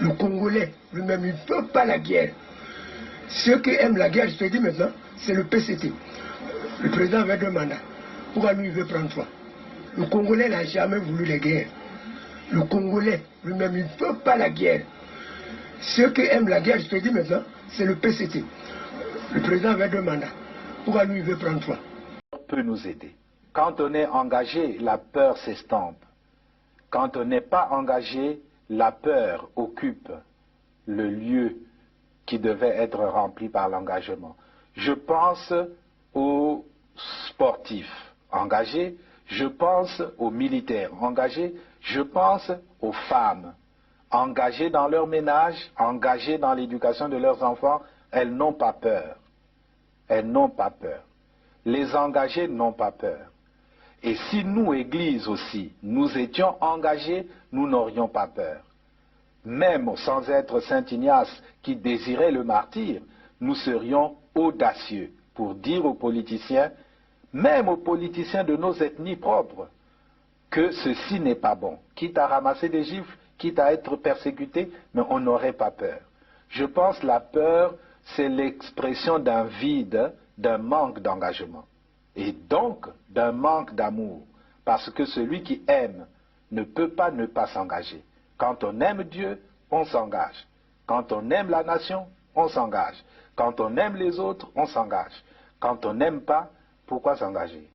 Le Congolais lui-même, il ne veut pas la guerre. Ceux qui aiment la guerre, je te dis maintenant, c'est le P C T. Le président avait deux mandats. Pourquoi lui, il veut prendre trois ? Le Congolais n'a jamais voulu les guerres. Le Congolais lui-même, il ne veut pas la guerre. Ceux qui aiment la guerre, je te dis maintenant, c'est le P C T. Le président avait deux mandats. Pourquoi lui, il veut prendre trois ? Peut nous aider. Quand on est engagé, la peur s'estompe. Quand on n'est pas engagé, la peur occupe le lieu qui devait être rempli par l'engagement. Je pense aux sportifs engagés, je pense aux militaires engagés, je pense aux femmes engagées dans leur ménage, engagées dans l'éducation de leurs enfants. Elles n'ont pas peur. Elles n'ont pas peur. Les engagés n'ont pas peur. Et si nous, Église aussi, nous étions engagés, nous n'aurions pas peur. Même sans être Saint Ignace qui désirait le martyre, nous serions audacieux pour dire aux politiciens, même aux politiciens de nos ethnies propres, que ceci n'est pas bon, quitte à ramasser des gifles, quitte à être persécuté, mais on n'aurait pas peur. Je pense que la peur, c'est l'expression d'un vide, d'un manque d'engagement, et donc d'un manque d'amour, parce que celui qui aime ne peut pas ne pas s'engager. Quand on aime Dieu, on s'engage. Quand on aime la nation, on s'engage. Quand on aime les autres, on s'engage. Quand on n'aime pas, pourquoi s'engager ?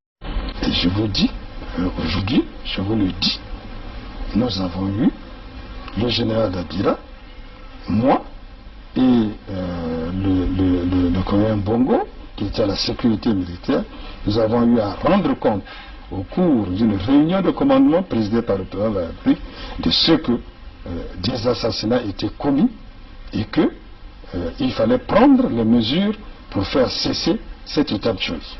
Et je vous dis, euh, aujourd'hui, je vous le dis, Nous avons eu le général Dabira, moi et, euh, le, le, le, le colonel Bongo, qui était à la sécurité militaire. Nous avons eu à rendre compte au cours d'une réunion de commandement présidée par le président de la République de ce que, euh, des assassinats étaient commis et que, euh, il fallait prendre les mesures pour faire cesser cet état de choses.